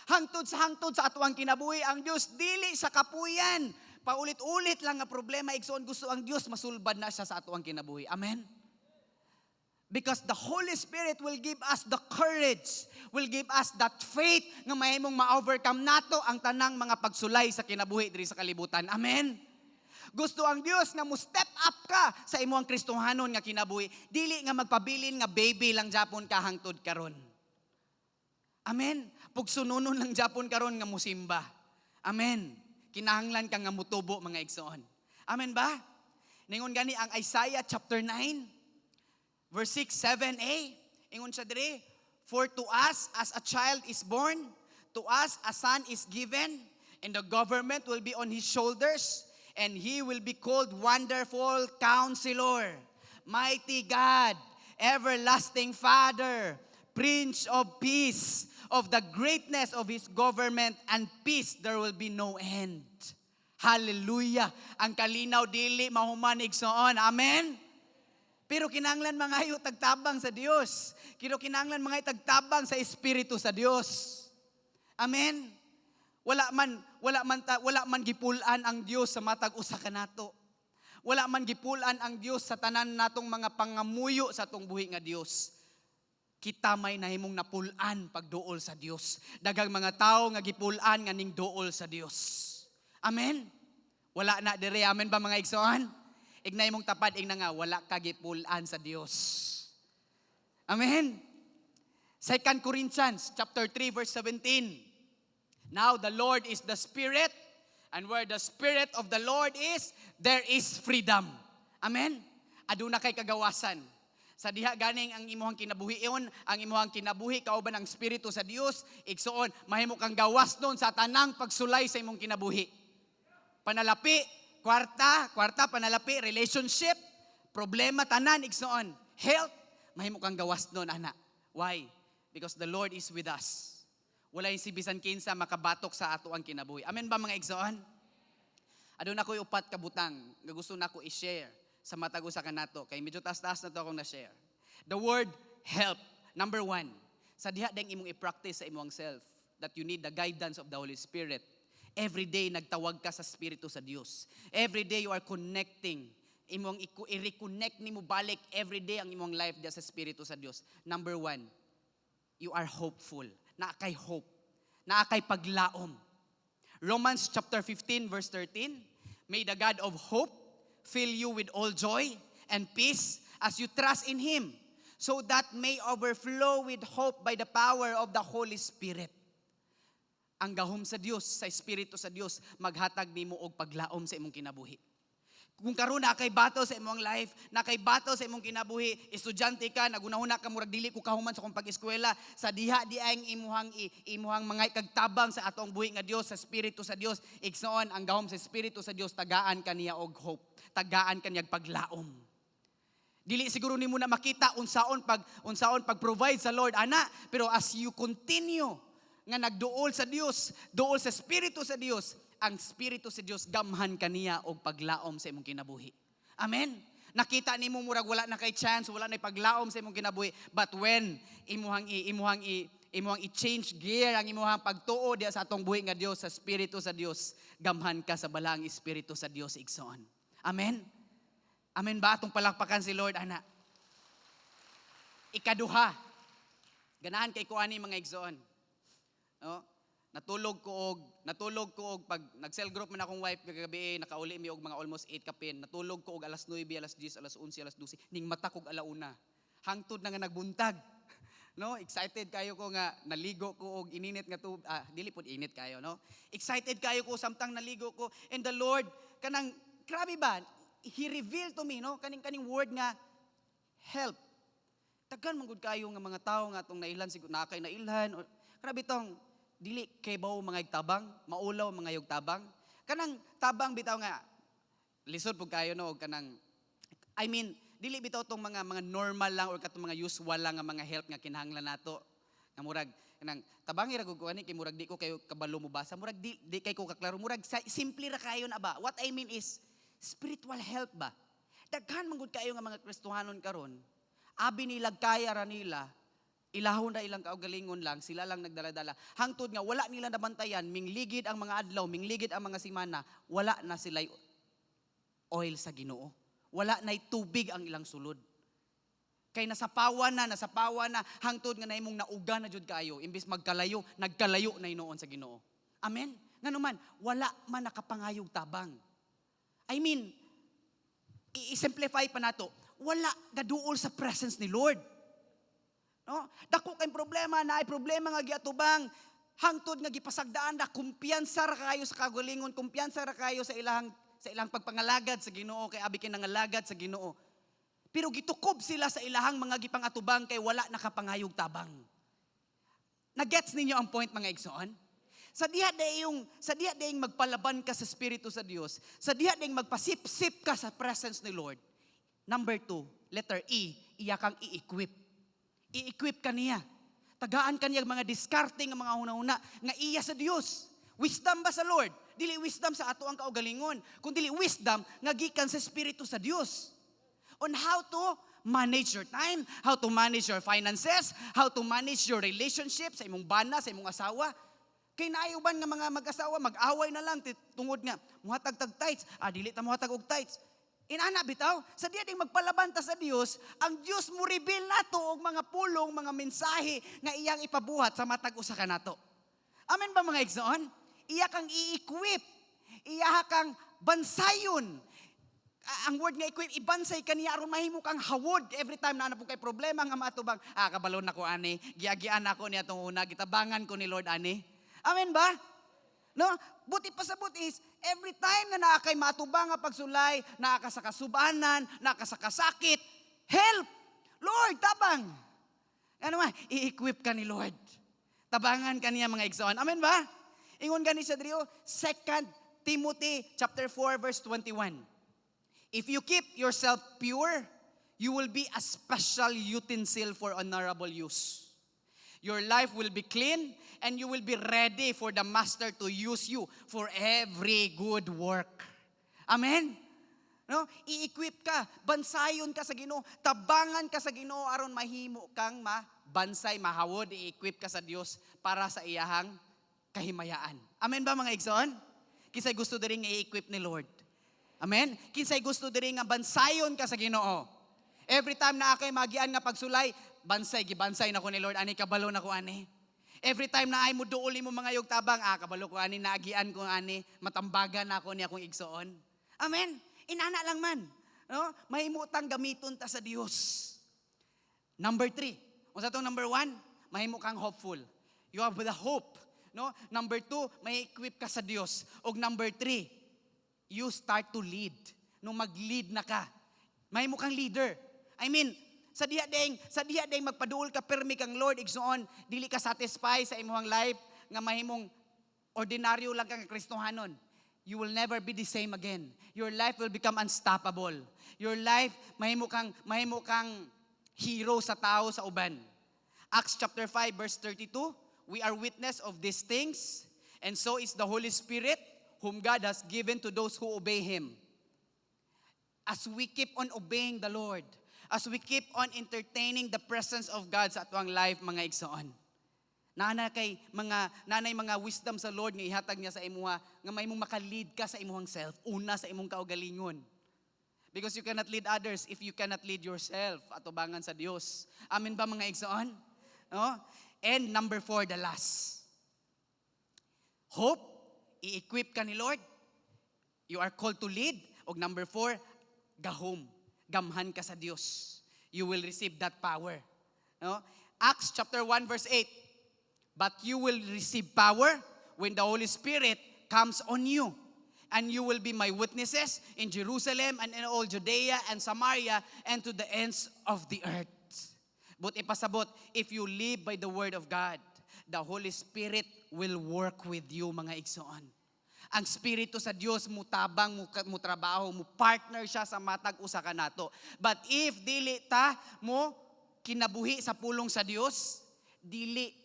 Hangtod sa atuang kinabuhi, ang Dios dili sa kapuyan. Paulit-ulit lang nga problema, igsoon, gusto ang Dios masulbad na siya sa atuang kinabuhi. Amen? Because the Holy Spirit will give us the courage, will give us that faith nga mahimong ma-overcome nato ang tanang mga pagsulay sa kinabuhi diri sa kalibutan. Amen? Gusto ang Dios nga mo step up ka sa imong Kristohanon nga kinabuhi. Dili nga magpabilin nga baby lang japon ka hangtod karon. Amen. Pugsununon lang japon karon nga musimba. Amen. Kinahanglan ka nga mutubo, mga igsoon. Amen ba? Ningon gani ang Isaiah chapter 9 verse 6, 7a, ingon siya dire, "For to us as a child is born, to us a son is given, and the government will be on his shoulders, and he will be called Wonderful Counselor, Mighty God, Everlasting Father, Prince of Peace. Of the greatness of his government and peace, there will be no end." Hallelujah! Ang kalinaw dili mahuman, igsoon. Amen? Pero kinanglan mangayo tagtabang sa Dios. Pero kinanglan mga tagtabang sa Espiritu sa Dios. Amen. Wala man gipulan ang Dios sa matag usa ka nato. Wala man gipulan ang Dios sa tanan natong mga pangamuyo sa atong buhi nga Dios. Kita may nahimong napulan pagduol sa Dios. Daghang mga tao nga gipulan nga ning duol sa Dios. Amen. Wala na dire. Amen ba, mga igsoon? Ignay mong tapad, ingna nga wala ka gipulan sa Dios. Amen. 2 Corinthians chapter 3 verse 17. "Now the Lord is the Spirit, and where the Spirit of the Lord is, there is freedom." Amen. Aduna kay kagawasan. Sa diha ganing ang imuhang kinabuhion, ang imuhang kinabuhi kauban ang Espiritu sa Dios, igsoon, mahimo kang gawas nun sa tanang pagsulay sa imong kinabuhi. Panalapi, kwarta, kwarta, panalapi, relationship, problema, tanan, igsoon. Health, mahimo kang gawas nun, ana. Why? Because the Lord is with us. Wala yung si bisan kinsa makabatok sa ato ang kinabuhi. Amen ba, mga igsoon? Aduna ko'y upat ka butang nga gusto nako i-share sa matag usa kanato kay medyo taas-taas na to akong na-share. The word "help." Number one, sa diha ding imong i-practice sa imong self that you need the guidance of the Holy Spirit. Every day nagtawag ka sa Espiritu sa Dios. Every day you are connecting, imong i-reconnect nimo balik every day ang imong life diya sa Espiritu sa Dios. Number one, you are hopeful. Naa kay hope. Naa kay paglaom. Romans chapter 15 verse 13, "May the God of hope fill you with all joy and peace as you trust in Him, so that may overflow with hope by the power of the Holy Spirit. Ang gahom sa Dios, sa Espiritu sa Dios, maghatag nimo og paglaom sa imong kinabuhi. Kung karon naa kay battle sa imong life, naa kay battle sa imong kinabuhi, estudyante ka, nagunahuna ka murag dili ko kahuman sa akong pag-eskwela, sa diha di ang imuhang mga kagtabang sa atong buhi nga Dios, sa Espiritu sa Dios, igsoon, ang gahom sa Espiritu sa Dios tagaan kaniya og hope, tagaan kaniya paglaom. Dili siguro nimo na makita unsaon pag-provide sa Lord ana, pero as you continue nga nagduol sa Dios, duol sa Espiritu sa Dios, ang Espiritu sa Dios gamhan kaniya og paglaom sa imong kinabuhi. Amen. Nakita nimo murag wala na kay chance, wala na paglaom sa imong kinabuhi, but when imuhang i-change gear ang imuhang pagtuo diya sa atong buhi nga Dios, sa Espiritu sa Dios, gamhan ka sa balaang Espiritu sa Dios, igsoon. Amen. Amen ba? Atong palakpakan si Lord ana. Ikaduha. Ganahan kay ko ani, mga igsoon. No? Natulog ko og pag nag-cell group man akong wife kagabi, nakauli mi og mga almost 8 kapin. Natulog ko og alas 9, alas 10, alas 11, alas 12, ning mata kog alauna. Hangtod na nga nagbuntag. No, excited kayo ko nga naligo ko og ininit nga tub ah, dili pud init kayo, no. Excited kayo ko samtang naligo ko and the Lord, kanang grabe ba? He revealed to me, no, kaning word nga help. Daghan man gud kayo nga mga tawo nga atong nailhan, siguro naa kay nailhan or, grabe tong dili kay bawo mga tabang, maulaw mga yog tabang. Kanang tabang bitaw nga lisod pud kayo, no, og kanang, I mean, dili bitaw tong mga normal lang or katong mga usual lang nga mga help nga kinahanglan nato. Nga murag kanang tabangi ra gud ko ani kay murag di ko kayo kabalo mo basa, murag di kay ko kaklaro, murag simple ra kayo na ba. What I mean is spiritual help ba. Daghan man gud kayo nga mga Kristohanon karon, abi nila kaya ra nila, ilahon ra ilang kaugalingon lang, sila lang nagdala-dala. Hangtod nga wala nila nabantayan, mingligid ang mga adlaw, mingligid ang mga simana, wala na sila oil sa Ginoo. Wala na'y tubig ang ilang sulod. Kay nasapawan na, hangtod nga nahimong nauga na jud kayo, imbis magkalayo, nagkalayo na hinuon sa Ginoo. Amen? Ngano man, wala man nakapangayog tabang. I mean, i-simplify pa nato, wala gaduol sa presence ni Lord. No? Dako kay problema, naay problema nga giatubang, hangtod nga gipasagdaan na, kumpiyansa ra kayo sa kagalingon, kumpiyansa ra kayo sa ilang pagpangalagad sa Ginoo kay abi kay nangalagad sa Ginoo. Pero gitukob sila sa ilahang mga gipangatubang kay wala nakapangayog tabang. Nagets ninyo ang point, mga igsoon? Sa diha dayong magpalaban ka sa Espiritu sa Dios, sa diha dayong magpasipsip ka sa presence ni Lord. Number 2, letter E, iya kang i-equip. I-equip ka niya. Tagaan ka niya mga diskarte nga mga hunahuna nga iya sa Dios. Wisdom ba sa Lord? Dili wisdom sa ato ang kaugalingon, kun dili wisdom nga gikan sa Espiritu sa Dios. On how to manage your time, how to manage your finances, how to manage your relationship sa imong bana, sa imong asawa. Kay naay uban nga mga mag-asawa, mag-away na lang tungod nga muhatag tag tithes, ah, dili ta muhatag og tithes. Inana bitaw, sa diha ding magpalaban ta sa Dios, ang Dios mo reveal nato og mga pulong, mga mensahe nga iyang ipabuhat sa matag usa ka nato. Amen ba, mga igsoon? Iya kang i-equip. Iya kang bansayon. Ang word nga equip, ibansay kaniya aron mahimo kang hawod every time na po kay problema nga maatubang, ah, kabalo na ko ani, giagian ako niya tong una, gitabangan ko ni Lord ani. Amen ba? No? Buti pa sa is, every time nga naa kay matubang nga pagsulay, naa ka sa kasubanan, naa ka sa kasakit, help! Lord, tabang! Ano man, i-equip ka ni Lord. Tabangan ka niya, mga igsoon. Amen ba? Ingon gani sa diri, 2 Timothy chapter 4 verse 21. "If you keep yourself pure, you will be a special utensil for honorable use. Your life will be clean and you will be ready for the master to use you for every good work." Amen? No? I-equip ka, bansayon ka sa Ginoo, tabangan ka sa Ginoo aron mahimo kang mabansay, mahawod, i-equip ka sa Dios para sa iyahang kahimayaan. Amen ba, mga igsoon? Kinsay gusto diri nga i-equip ni Lord? Amen? Kinsay gusto diri nga bansayon ka sa Ginoo? Every time naa kay magian nga pagsulay, bansay, gibansay na ko ni Lord, ani, kabalo na ko ani. Every time na ay mo duol mo mga yog tabang, ah, kabalo ko ani, naagian ko ani, matambagan na ako ni akong igsoon. Amen? Inana lang man. No? Mahimo tang gamiton ta sa Dios. Number three. Unsa tong number one? Mahimo kang hopeful. You have the hope. No? Number two, may equip ka sa Dios. Og number three, you start to lead. No, mag-lead na ka. Mahimo kang leader. I mean, sa diha ding magpaduol ka permi kang Lord, igsoon, dili ka satisfy sa imong life nga mahimong ordinaryo lang kang Kristohanon. You will never be the same again. Your life will become unstoppable. Your life, mahimo kang hero sa tao sa uban. Acts chapter 5 verse 32, "We are witness of these things, and so is the Holy Spirit, whom God has given to those who obey Him." As we keep on obeying the Lord, as we keep on entertaining the presence of God sa atuang life, mga igsoon, Nana kay mga nanay mga wisdom sa Lord nga ihatag niya sa imuha nga mahimong maka-lead ka sa imuhang self una sa imong kaugalingon. Because you cannot lead others if you cannot lead yourself atubangan sa Dios. Amen ba, mga igsoon? No? And number four, the last. Hope, i-equip ka ni Lord. You are called to lead. Og number four, gahom. Gamhan ka sa Dios. You will receive that power. No? Acts chapter 1 verse 8. "But you will receive power when the Holy Spirit comes on you. And you will be my witnesses in Jerusalem and in all Judea and Samaria and to the ends of the earth." But ipasabot, if you live by the word of God, the Holy Spirit will work with you, mga igsoon. Ang Spirito sa Dios mutabang, mo trabaho, mo partner siya sa matag usa ka nato. But if dili ta mo kinabuhi sa pulong sa Dios, dili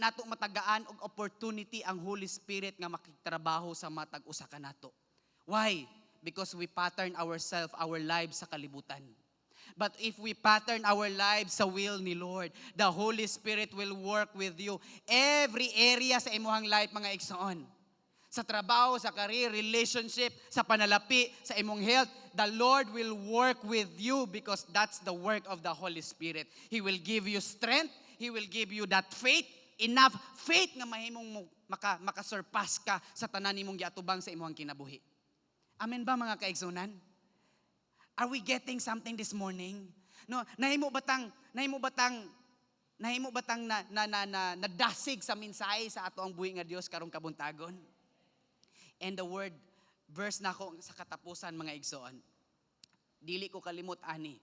nato matagaan og opportunity ang Holy Spirit nga makigtrabaho sa matag usa ka nato. Why? Because we pattern ourselves, our lives sa kalibutan. But if we pattern our lives sa will ni Lord, the Holy Spirit will work with you every area sa imuhang life, mga igsoon. Sa trabaho, sa career, relationship, sa panalapi, sa imong health, the Lord will work with you because that's the work of the Holy Spirit. He will give you strength, He will give you that faith, enough faith nga mahimong mo makasurpass ka sa tanan nimong giatubang sa imong kinabuhi. Amen ba, mga kaigsunan? Are we getting something this morning? No, nahimo batang na na na, na nadasig sa mensahe sa ato ang buhi nga Dios karong kabuntagon? And the word verse nako sa katapusan, mga igsoon. Dili ko kalimot ani.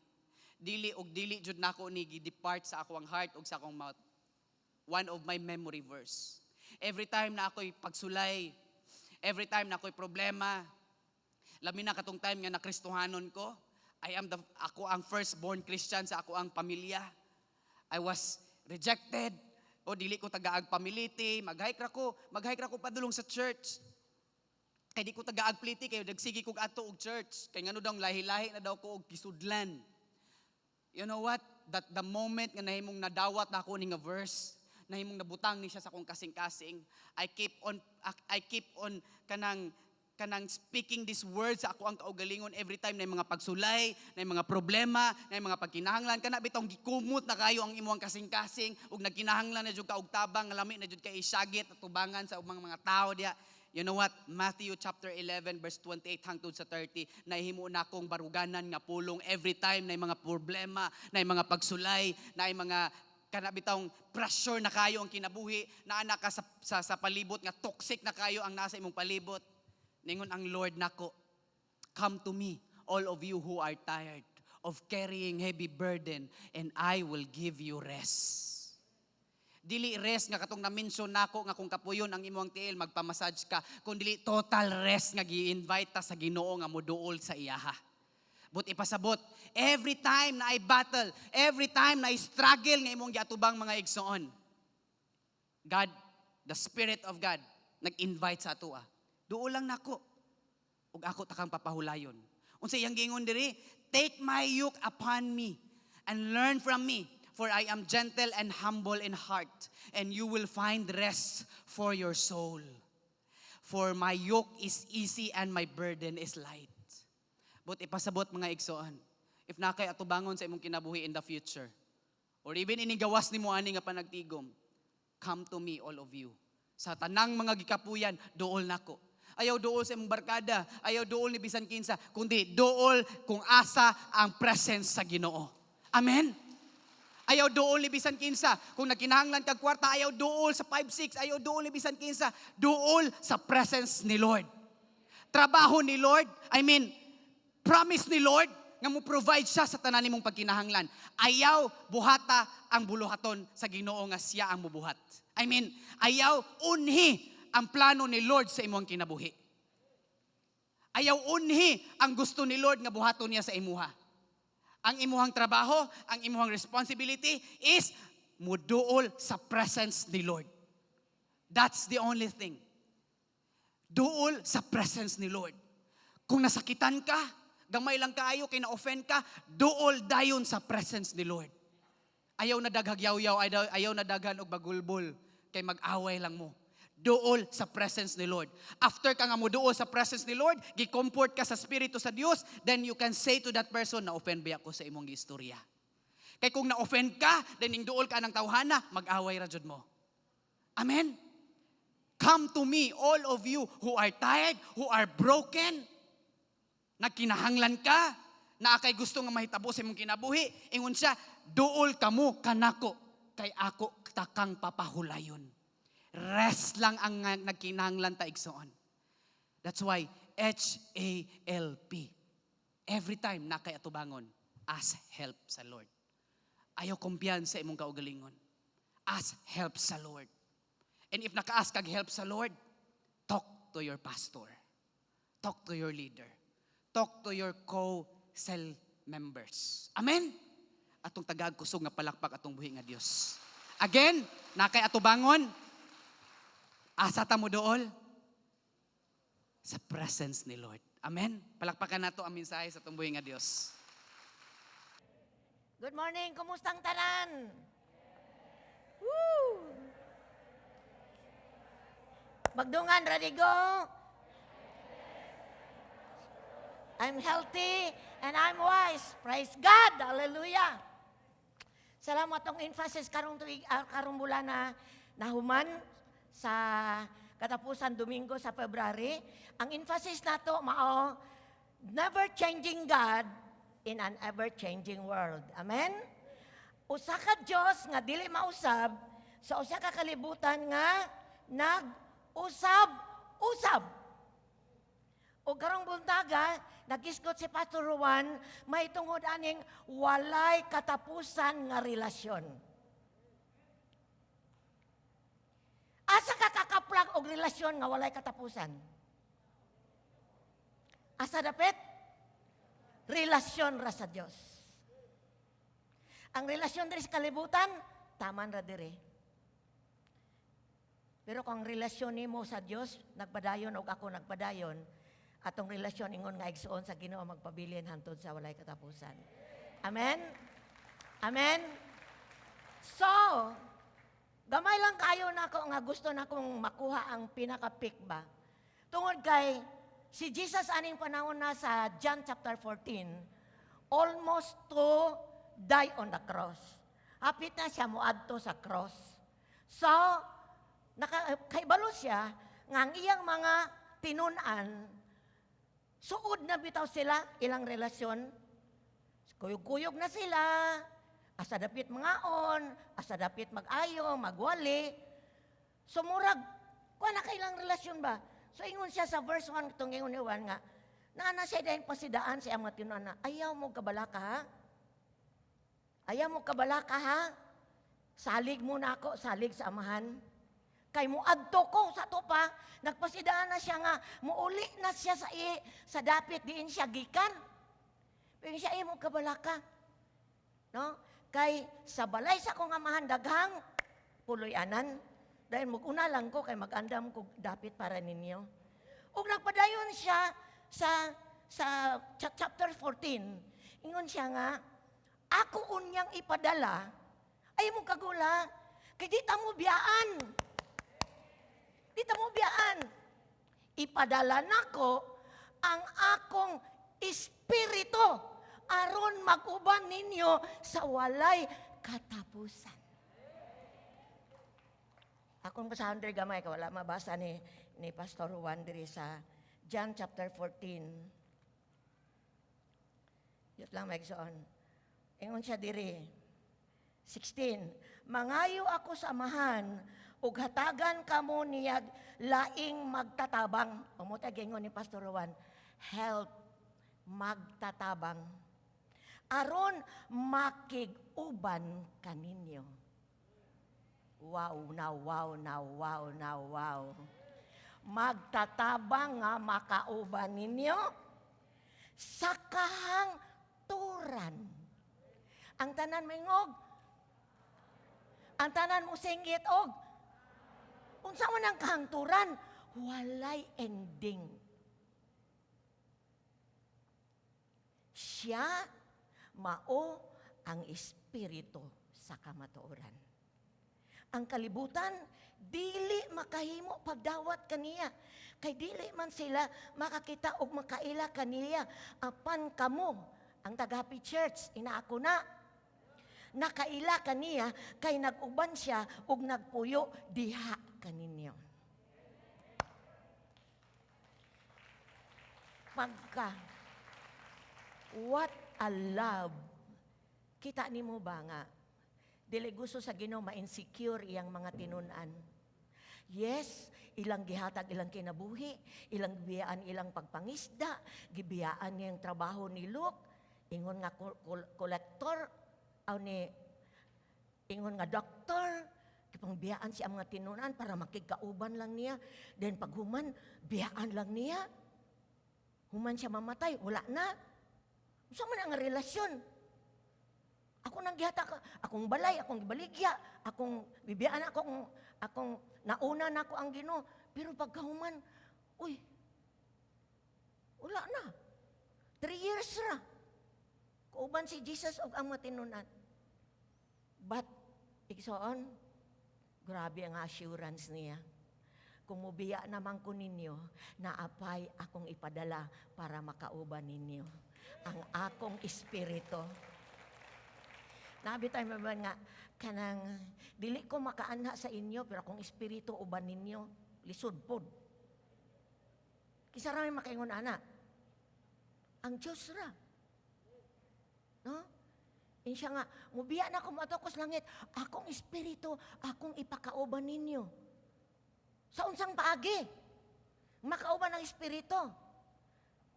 Dili og dili jud nako ni gi-depart sa ako ang heart ug sa akong mouth. One of my memory verse. Every time na ako'y pagsulay, every time na ako'y problema, labi na katong time nga nakristohanon ko, I am the ako ang firstborn Christian sa ako ang pamilya. I was rejected. O dili ko tagaag pamiliti, mag-hike ra ko padulong sa church. Kay di ko tagaag pliti kay nagsige kog adto og church. Kay ngano daw lahi-lahi na daw ko og gisudlan. You know what? That the moment nga nahimong nadawat na ako ni nga verse, nahimong nabutang ni siya sa akong kasing-kasing, I keep on kanang kanang speaking these words sa ako ang kaugalingon every time na mga pagsulay, na mga problema, na mga pagkinahanglan kana bitong gikumot na kayo ang imong kasing-kasing ug nagkinahanglan na jud ka og tabang, nga lami na jud kay isagit at tubangan sa ubang mga tao diha. You know what? Matthew chapter 11 verse 28 hangtod sa 30, nahimo na akong baruganan nga pulong every time na mga problema, na mga pagsulay, na mga kana bitawng pressure na kayo ang kinabuhi, na anak ka sa palibot nga toxic na kayo ang nasa imong palibot. Ningon ang Lord nako, "Come to me, all of you who are tired of carrying heavy burden, and I will give you rest." Dili rest nga katong na-mention nako nga kung kapuyon ang imong tiil magpamassage ka, kun dili total rest nga gi-invite ta sa Ginoo nga moduol sa iyaha. But ipasabot, every time na I battle, every time na I struggle nga imong giatubang, mga igsoon, God, the Spirit of God, nag-invite sa atoa. "Duol lang nako. Ug ako takang papahulayon." Unsa iyang giingon diri? "Take my yoke upon me and learn from me, for I am gentle and humble in heart, and you will find rest for your soul. For my yoke is easy and my burden is light." But ipasabot, mga igsoon, if naa kay atubangon sa imong kinabuhi in the future, or even inigawas nimo ani nga panagtigom, "Come to me, all of you." Sa tanang mga gikapuyan, duol nako. Ayaw duol sa imong barkada, ayaw duol ni bisan kinsa, kundi duol kung asa ang presence sa Ginoo. Amen. Ayaw duol ni bisan kinsa. Kung nagkinahanglan kag kwarta, ayaw duol sa 5-6, ayaw duol ni bisan kinsa, duol sa presence ni Lord. Trabaho ni Lord, I mean, promise ni Lord nga mo provide siya sa tanan nimong pagkinahanglan. Ayaw buhata ang buluhaton sa Ginoo nga siya ang mubuhat. I mean, ayaw unhi ang plano ni Lord sa imong kinabuhi. Ayaw unhi ang gusto ni Lord nga buhaton niya sa imuha. Ang imuhang trabaho, ang imuhang responsibility is muduol sa presence ni Lord. That's the only thing. Duol sa presence ni Lord. Kung nasakitan ka, gamay lang kaayo kay na-offend ka, duol dayon sa presence ni Lord. Ayaw na daghag yaw-yaw, ayaw na daghan og bagulbol kay mag-away lang mo. Duol sa presence ni Lord. After ka nga mo duol sa presence ni Lord, gi-comfort ka sa Spirito sa Dios, then you can say to that person, "Na-offend ba ako sa imong istorya?" Kay kung na-offend ka, then ning duol ka ng tawhana, mag-away ra jud mo. Amen? Come to me, all of you who are tired, who are broken, nagkinahanglan ka, naa kay gusto nga mahitabo sa imong kinabuhi, ingon siya, "Duol kamo kanako, kay ako takang papahulayon." Rest lang ang nagkinahanglan ta, igsoon. That's why HALP. Every time naa kay atubangon, ask help sa Lord. Ayaw kumpiyansa sa imong kaugalingon. Ask help sa Lord. And if naka-ask kag help sa Lord, talk to your pastor. Talk to your leader. Talk to your co-cell members. Amen? Atong tagaag kusog nga palakpak atong buhi nga Dios. Again, naa kay atubangon, asa ta mo dool? Sa presence ni Lord. Amen? Palakpakan nato ang mensahe sa atong buhi nga Dios. Good morning, kumusta ang tanan? Woo! Magdungan, ready, go! I'm healthy and I'm wise. Praise God! Hallelujah! Salamat tong emphasis karong tuig, karong bulan na nahuman sa katapusan Domingo sa February. Ang emphasis nato mao never changing God in an ever-changing world. Amen? Usa ka Dios nga dili mausab sa usa ka kalibutan nga nag-usab-usab. O karong buntaga, nagisgot si Pastor Juan, may tungod aning walay katapusan nga relasyon. Asa ka kakaplag og relasyon nga walay katapusan? Asa dapit? Relasyon ra sa Dios. Ang relasyon diri sa kalibutan, taman ra diri. Pero kung ang relasyon nimo sa Dios nagpadayon og ako nagpadayon, atong relasyon, ingon nga igsuon sa Ginoo, magpabilin hantod sa walay katapusan. Amen? Amen? So, gamay lang kayo nako nga gusto na kong makuha ang pinaka-peak ba. Tungod kay si Jesus aning panahon na sa John chapter 14, almost to die on the cross. Hapit na siya moadto sa cross. So, kaibalo siya nga ang iyang mga tinun-an, suod na bitaw sila ilang relasyon. Kuyog-kuyog na sila, asa dapit mangaon, asa dapit mag-ayo, magwali. So murag, kuha na kailang relasyon ba? So ingon siya sa verse 1, itong ingon ni Juan nga, naa na siya dahil pasidaan sa iyang mga tinunan na, "Ayaw mo kabalaka ha? Ayaw mo kabalaka ha? Salig mo na ako, salig sa Amahan. Kay mo adto ko sa to pa," nagpasidaan na siya nga, muuli na siya sa dapit diin siya gikan. Pero siya, "Ayaw mo kabalaka. No? Kay sa balay sa akong Amahan daghang puloy-anan. Dahil mag-una lang ko kay mag-andam ko dapit para ninyo." Ug nagpadayon siya sa chapter 14. Ingon siya nga, "Ako unyang ipadala, ay mo kagula, kay di ta mo biyaan. Di ta mo biyaan. Ipadala nako ang akong espiritu aron mag-uban ninyo sa walay katapusan." Akong basahan diri gamay ka wala mabasa ni ni Pastor Juan diri sa John chapter 14. Yut lang, maigsoon. Ingon siya diri. 16. "Mangayo ako sa Amahan ug hatagan kamo niyag laing magtatabang." Mao tay giingon ni Pastor Juan. Help, magtatabang. "Aron makig-uban kaninyo." Wow na wow na wow na wow. Magtatabang nga makauban ninyo sa kahangturan. Ang tanan mingog. Ang tanan mo singgit og. Unsa man ang kahangturan? Walay ending. Siya mao ang Espiritu sa kamatuoran. Ang kalibutan dili makahimo pagdawat kaniya kay dili man sila makakita og makaila kaniya, apan kamo, ang taga Happy Church, ina ako na nakaila kaniya kay nag-uban siya ug nagpuyo diha kaninyo. Pagka what a love. Kita nimo ba nga dili gusto sa Ginoo ma-insecure iyang mga tinun-an? Yes, ilang gihatag ilang kinabuhi, ilang gibiyaan ilang pagpangisda, gibiyaan niyang trabaho ni Luke, ingon nga collector, aw ni ingon nga doktor, gipangbiyaan siya ang mga tinun-an para makigkauban lang niya. Then paghuman, biyaan lang niya. Human siya mamatay, wala na. Unsa man ang relasyon? Ako nang gihatag, akong balay, akong gibaligya, akong bibiyaan, akong nauna na ako ang Ginoo. Pero pagkahuman, uy, wala na. 3 years ra. Kauban si Jesus og ang mga tinun-an. But, igsoon, grabe ang assurance niya. "Kung mubiya naman ko ninyo, naapay akong ipadala para makauban ninyo. Ang akong Espiritu." Nabi tayo maban nga, kanang, dili ko makaanha sa inyo, pero akong Espiritu uban ninyo, lisod pod. Kinsa ra may makaingon ana? Ang Diyos ra. No? Ingon siya nga, "Mubiya na ako, moadto ko sa langit, akong Espiritu, akong ipakauban ninyo." Sa unsang paagi? Makauban ang Espiritu.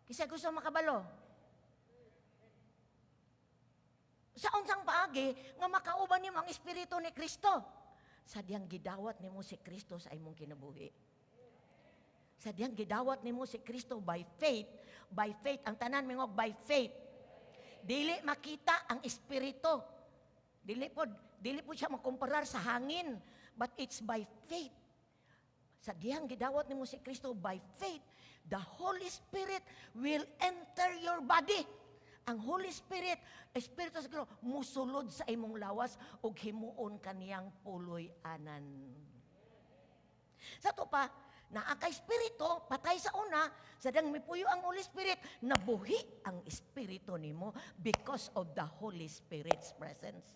Kinsa gusto makabalo? Sa unsang paagi nga makauban nimo ang Espiritu ni Kristo? Sa diyang gidawat nimo si Kristo sa imong kinabuhi. Sa diyang gidawat nimo si Kristo by faith, by faith, ang tanan mingog, "By faith." Dili makita ang Espiritu. Dili po siya makumparar sa hangin, but it's by faith. Sa diyang gidawat nimo si Kristo by faith, the Holy Spirit will enter your body. Ang Holy Spirit, Espiritu sa Ginoo, musulod sa imong lawas ug himuon kaniyang puloy-anan. Sa to pa, naa kay Espiritu, patay sa una, sa diyang mipuyo ang Holy Spirit, nabuhi ang Espiritu nimo because of the Holy Spirit's presence.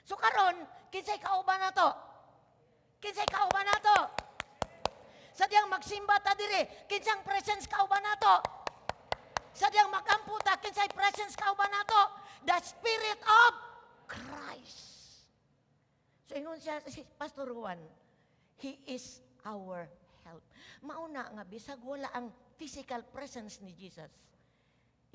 So karon, kinsay kauban nato? Kinsay kauban nato? Sa diyang magsimba ta dire, kinsang presence kauban nato? Sa diyang magampo ta, kinsay presence kauban nato? The Spirit of Christ. So ingon siya si Pastor Juan, "He is our help." Mauna nga bisag wala ang physical presence ni Jesus.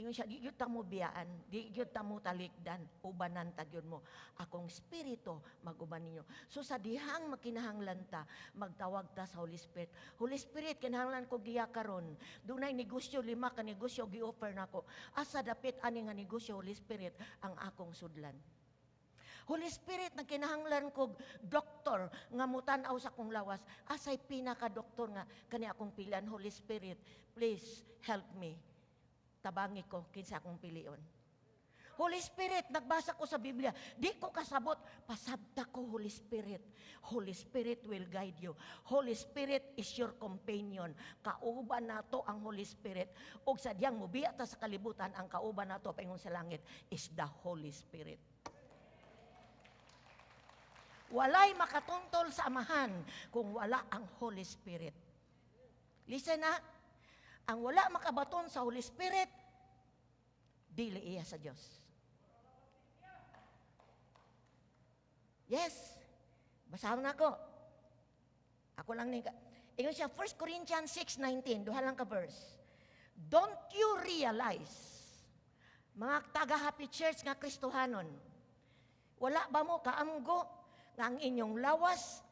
Ingon siya, "Di gyud ta mo biyaan, di gyud ta mo talikdan, ubanan ta gyud mo. Akong Espiritu mag-uban ninyo." So sa dihang makinahanglan ta, magtawag ta sa Holy Spirit. "Holy Spirit, kinahanglan ko giya karon. Dunay negosyo, lima ka negosyo gi-offer nako. Asa dapit ani nga negosyo, Holy Spirit, ang akong sudlan? Holy Spirit, nagkinahanglan kog doktor nga mutan-aw sa akong lawas. Asay pinaka-doktor nga kani akong pilian? Holy Spirit, please help me. Tabangi ko kinsa akong pilion. Holy Spirit, nagbasa ko sa Biblia. Di ko kasabot. Pasabta ko, Holy Spirit." Holy Spirit will guide you. Holy Spirit is your companion. Kauban nato ang Holy Spirit. Og sa diyang mubiya ta sa kalibutan, ang kauban nato paingon sa langit is the Holy Spirit. Walay makatuntol sa Amahan kung wala ang Holy Spirit. Listen na, ang wala makabaton sa Holy Spirit, dili iya sa Dios. Yes. Basahon na ako. Ako lang ni. Ingon siya, 1 Corinthians 6:19, duha lang ka verse. Don't you realize, mga taga Happy Church nga Kristohanon, wala ba mo kaamgo nga ang inyong lawas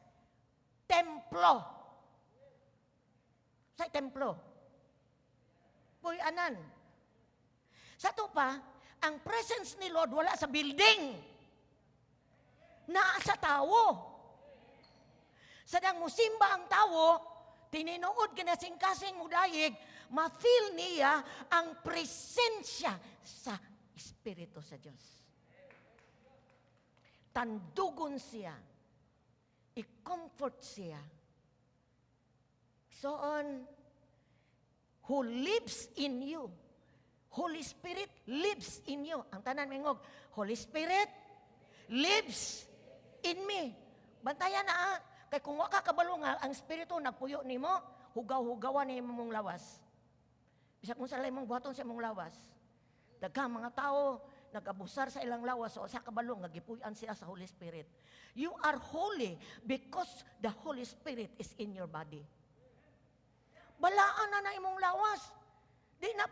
templo? Sa templo. Puy-anan. Sa to pa, ang presence ni Lord wala sa building. Naa sa tawo. Sadang musimba ang tawo, tinuod kinasing-kasing mudayig, ma-feel niya ang presensya sa Espiritu sa Diyos. Tandugon siya. I-comfort siya. So on, who lives in you. Holy Spirit lives in you. Ang tanan mingog, "Holy Spirit lives in me." Bantayan na ah. Kay kung wa ka kabalo nga ang Espiritu nagpuyo nimo, hugaw-hugawan ni imong lawas. Bisag unsa lang imong buhaton sa imong lawas. Daghang mga tao nag-abusar sa ilang lawas o sa kabalo nga gipuy-an sila sa Holy Spirit. You are holy because the Holy Spirit is in your body. Balaan na na imong lawas. Di na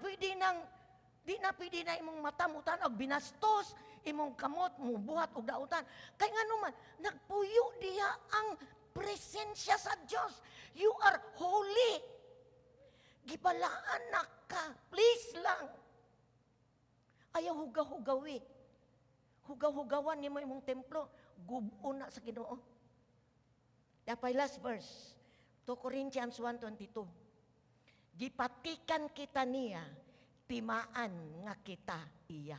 pwede na imong mata mutan og binastos, imong kamot mubuhat og dautan. Kay ngano man nagpuyo diha ang presensya sa Dios. You are holy. Gibalaan na ka. Please lang. Ayaw hugaw-hugawi. Hugaw-hugawan nimo imong templo. Gubo na sa Ginoo. Yapay last verse. 2 Corinthians 1:22. Gipatikan kita niya, timaan nga kita iya.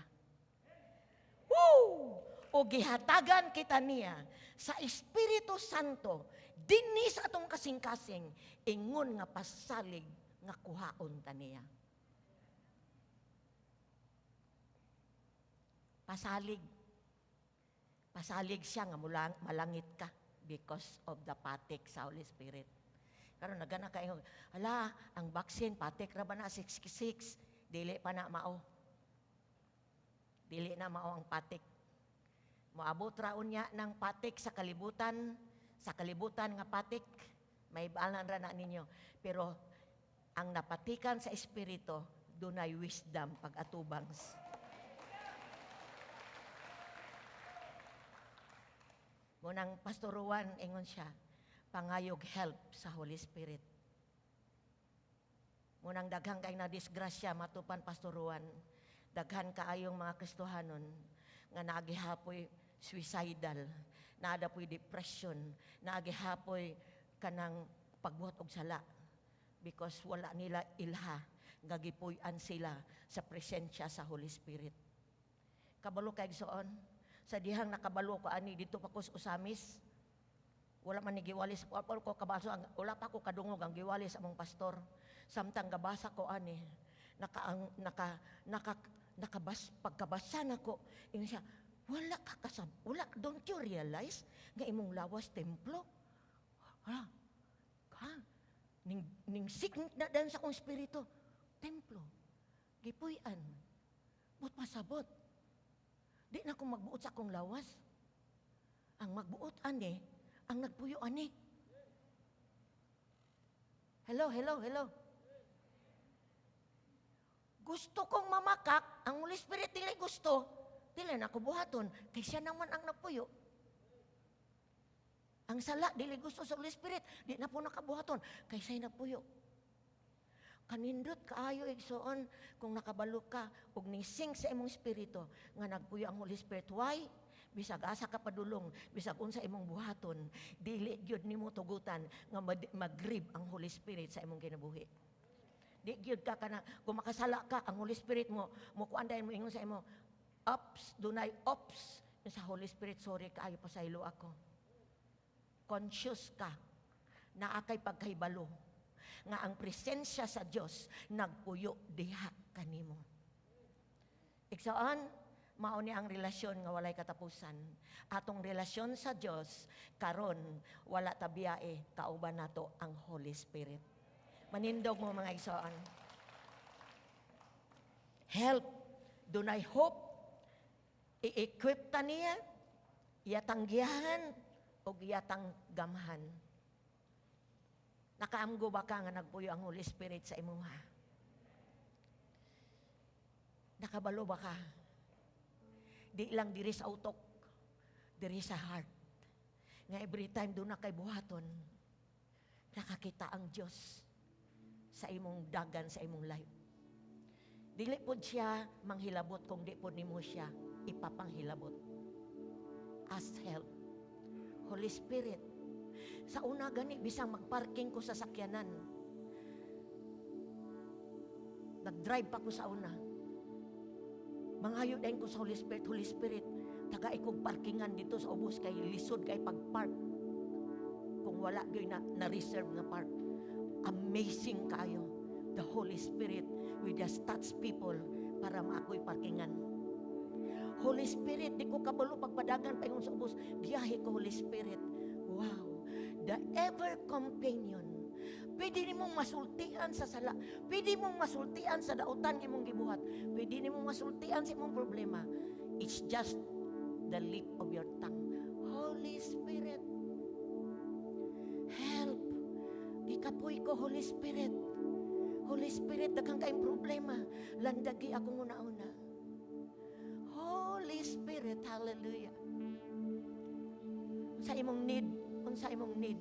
Woo! O gihatagan kita niya sa Espiritu Santo dinhi sa atong kasing-kasing ingon nga pasalig nga kuhaon ta niya. Pasalig. Pasalig siya nga mulang, malangit ka because of the patik sa Holy Spirit. Karon nagana kayo, "Ala, ang vaccine patik ra ba na 66?" Dili pa na mao. Dili na mao ang patik. Moabot ra unya ng patik sa kalibutan nga patik, may balan ra na ninyo. Pero ang napatikan sa Espiritu, dunay wisdom pag-atubang. Munang Pastor Juan, ingon siya, pangayog help sa Holy Spirit. Munang daghan kay na disgrasya matupan, Pastor Juan. Daghan kaayong mga Kristohanon nga nagihapoy suicidal, naada po'y depression, nagihapoy kanang pagbuhat og sala because wala nila ilha nga gipuy-an sila sa presensya sa Holy Spirit. Kabalo kay igsoon, sa dihang nakabalo ko ani dito pa ko sa Ozamis, wala man ni giwali sa wala ko kabaso, wala pa ko kadungog ang giwali sa among pastor. Samtang gabasa ko ani, naka ang naka naka nakabas pagkabasa nako, ingon siya, "Wala ka kasab, wala, don't you realize nga imong lawas templo?" Ha? Ha? Ning sink na dayon sa akong espiritu. Templo. Gipuy-an. But pasabot. Di na ko magbuot sa akong lawas. Ang magbuot ani, ang nagpuyo ani. Hello, hello, hello. Gusto kong mamakak, ang Holy Spirit dili gusto, dili na ako buhaton, kay siya naman ang nagpuyo. Ang sala, dili gusto sa Holy Spirit, di na po nakabuhaton, kay siya nagpuyo. Kanindot kaayo, igsoon, kung nakabalo ka og nising sa imong espiritu nga nagpuyo ang Holy Spirit. Why? Bisag asa ka padulong, bisag unsa imong buhaton, dili gyud nimo tugutan nga mag-grieve ang Holy Spirit sa imong kinabuhi. Di gyud ka kana kung makasala ka, ang Holy Spirit mo mo kuan dayon, mo ingon sa imo, "Ops, dunay ops." Sa Holy Spirit, "Sorry kaayo, pasaylo ako." Conscious ka, naa kay pagkahibalo nga ang presensya sa Dios nagpuyo diha kanimo. Igsoon, mao ni ang relasyon nga walay katapusan. Atong relasyon sa Dios karon wala ta biyae, kauban nato ang Holy Spirit. Manindog mo, mga igsoon. Help. Dunay hope. I-equip ta niya. Iyatang giyahan o iyatang gamhan. Nakaamgo ba ka nga nagpuyo ang Holy Spirit sa imuha? Nakabalo ba ka? Di lang diri sa utok, diri sa heart. Nga every time duna kay buhaton, nakakita ang Diyos sa imong dagan, sa imong life. Dili pod siya manghilabot kung di pod nimo siya ipapanghilabot. Ask help. Holy Spirit. Sa una gani, bisang magparking ko sa sakyanan. Nag-drive pa ko sa una. Mangayo din ko sa Holy Spirit, "Holy Spirit, tagai kog parkingan dito sa ubos kay lisod kay pag-park." Kung wala gyud na reserve nga park. Amazing kayo. The Holy Spirit will just touch people para maako'y parkingan. "Holy Spirit, di ko kabalo pagpadagan paingon sa ubos. Biyahe ko, Holy Spirit." Wow. The ever companion. Pwede nimong masultian sa sala. Pwede mong masultian sa dautan imong gibuhat. Pwede nimong masultian sa imong problema. It's just the lip of your tongue. "Holy Spirit, help. Gikapoy ko, Holy Spirit. Holy Spirit, daghang kayong problema. Landagi akong una-una. Holy Spirit," hallelujah. Unsa imong need? Unsa imong need?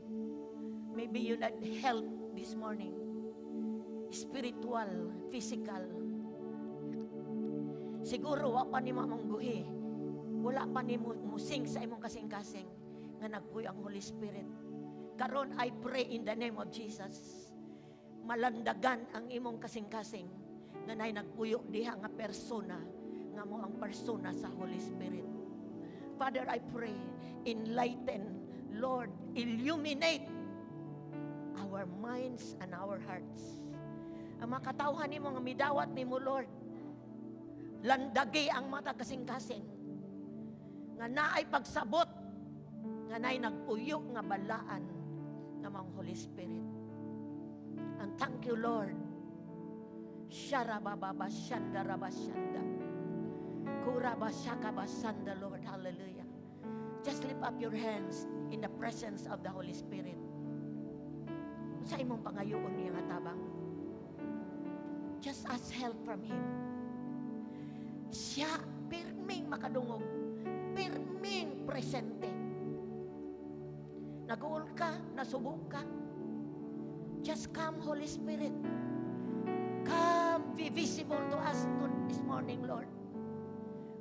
Maybe you need help this morning. Spiritual, physical. Siguro wa pa nimo mangguhi. Wala pa nimo musing sa imong kasing-kasing nga nagpuyo ang Holy Spirit. Karon, I pray in the name of Jesus. Malandagan ang imong kasing-kasing nga nay nagpuyo diha nga persona nga mao ang persona sa Holy Spirit. Father, I pray, enlighten, Lord, illuminate our minds and our hearts. Ang mga katawhan nimo nga midawat nimo, Lord, landagi ang mata kasing-kasing nga naay pagsabot nga naay nagpuyo nga balaan nga mga Holy Spirit. And thank you, Lord. Sharababa shandaraba shanda. Kuraba shakaba sanda, Lord. Hallelujah. Just lift up your hands in the presence of the Holy Spirit. Sa imong pangayoon niya nga tabang. Just ask help from Him. Siya pirming makadungog, pirming presente. Naguol ka, nasubo ka. Just come, Holy Spirit. Come, be visible to us this morning, Lord.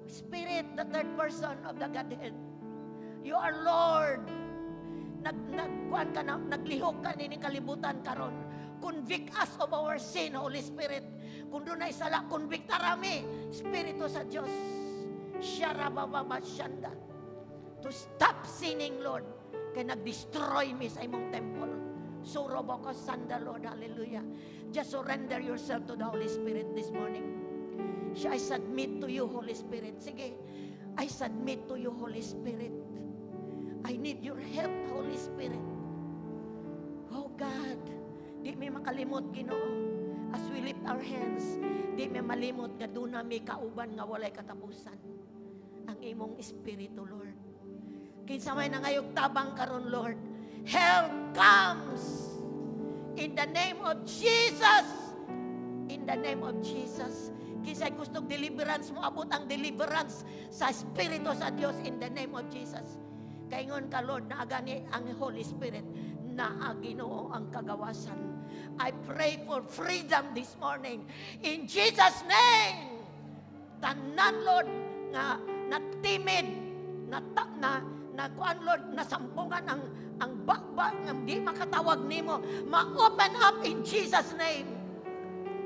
Spirit, the third person of the Godhead. You are Lord. Nag, nag, kuan ka na, naglihok ka nining kalibutan karon. Convict us of our sin, Holy Spirit. Kung dunay sala, convict rami. Espiritu sa Diyos. Sharababa shanda. To stop sinning, Lord. Kay nag-destroy mi sa imong temple. Suroboko sanda, Lord. Hallelujah. Just surrender yourself to the Holy Spirit this morning. Siya, "I submit to you, Holy Spirit." Sige. "I submit to you, Holy Spirit. I need your help, Holy Spirit." Oh God, di mi makalimot, Ginoo. As we lift our hands, di mi malimot nga duna mi kauban nga walay katapusan. Ang imong Espiritu, Lord. Kinsa may nangayog tabang karon, Lord, help comes in the name of Jesus. In the name of Jesus. Kinsay gustong deliverance, mo abot ang deliverance sa Espiritu sa Dios in the name of Jesus. Kaingon ka, Lord, naa gani ang Holy Spirit, naa Ginoo ang kagawasan. I pray for freedom this morning. In Jesus' name! Tanan, Lord, nga natimid, na kuan, Lord, nasampungan ang bakba nga di makatawag nimo, ma-open up in Jesus' name.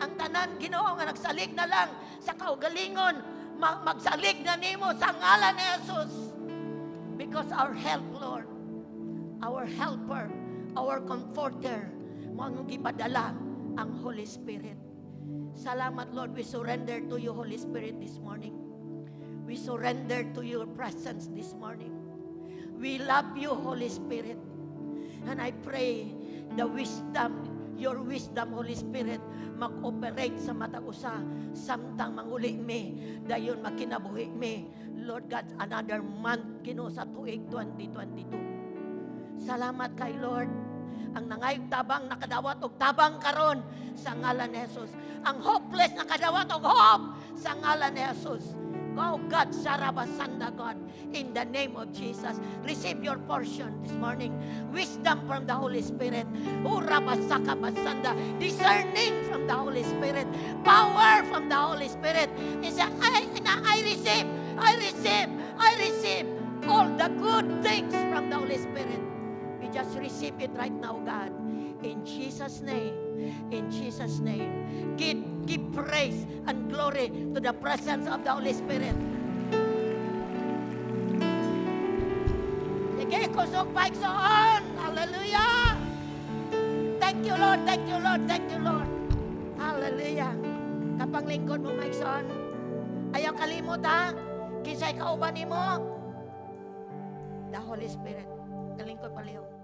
Ang tanan, Ginoo, nga nagsalig na lang sa kaugalingon, magsalig na nimo sa ngalan ni Jesus. Because our help, Lord, our helper, our comforter, mao ang gipadala ang Holy Spirit. Salamat, Lord. We surrender to you, Holy Spirit, this morning. We surrender to your presence this morning. We love you, Holy Spirit. And I pray the wisdom you Your wisdom, Holy Spirit, mag-operate sa matag usa samtang manguli mi, dayon makinabuhi mi. Lord God, another month, Ginoo, sa tuig 2022. Salamat kay Lord. Ang nangayog tabang nakadawat og tabang karon sa ngalan ni Jesus. Ang hopeless nakadawat og hope sa ngalan ni Jesus. Go God, Sarabasanda God, in the name of Jesus. Receive your portion this morning. Wisdom from the Holy Spirit. Urabasaka basanda. Discerning from the Holy Spirit. Power from the Holy Spirit. Isa, I receive, I receive, I receive all the good things from the Holy Spirit. We just receive it right now, God. In Jesus' name. In Jesus' name. Give praise and glory to the presence of the Holy Spirit. Sige, kusog pa, igsoon. Hallelujah. Thank you, Lord. Thank you, Lord. Thank you, Lord. Hallelujah. Kapang lingkod mo, mga igsoon. Ayaw kalimot, ha? Kinsay kauban nimo? The Holy Spirit. Kalingkod palihog.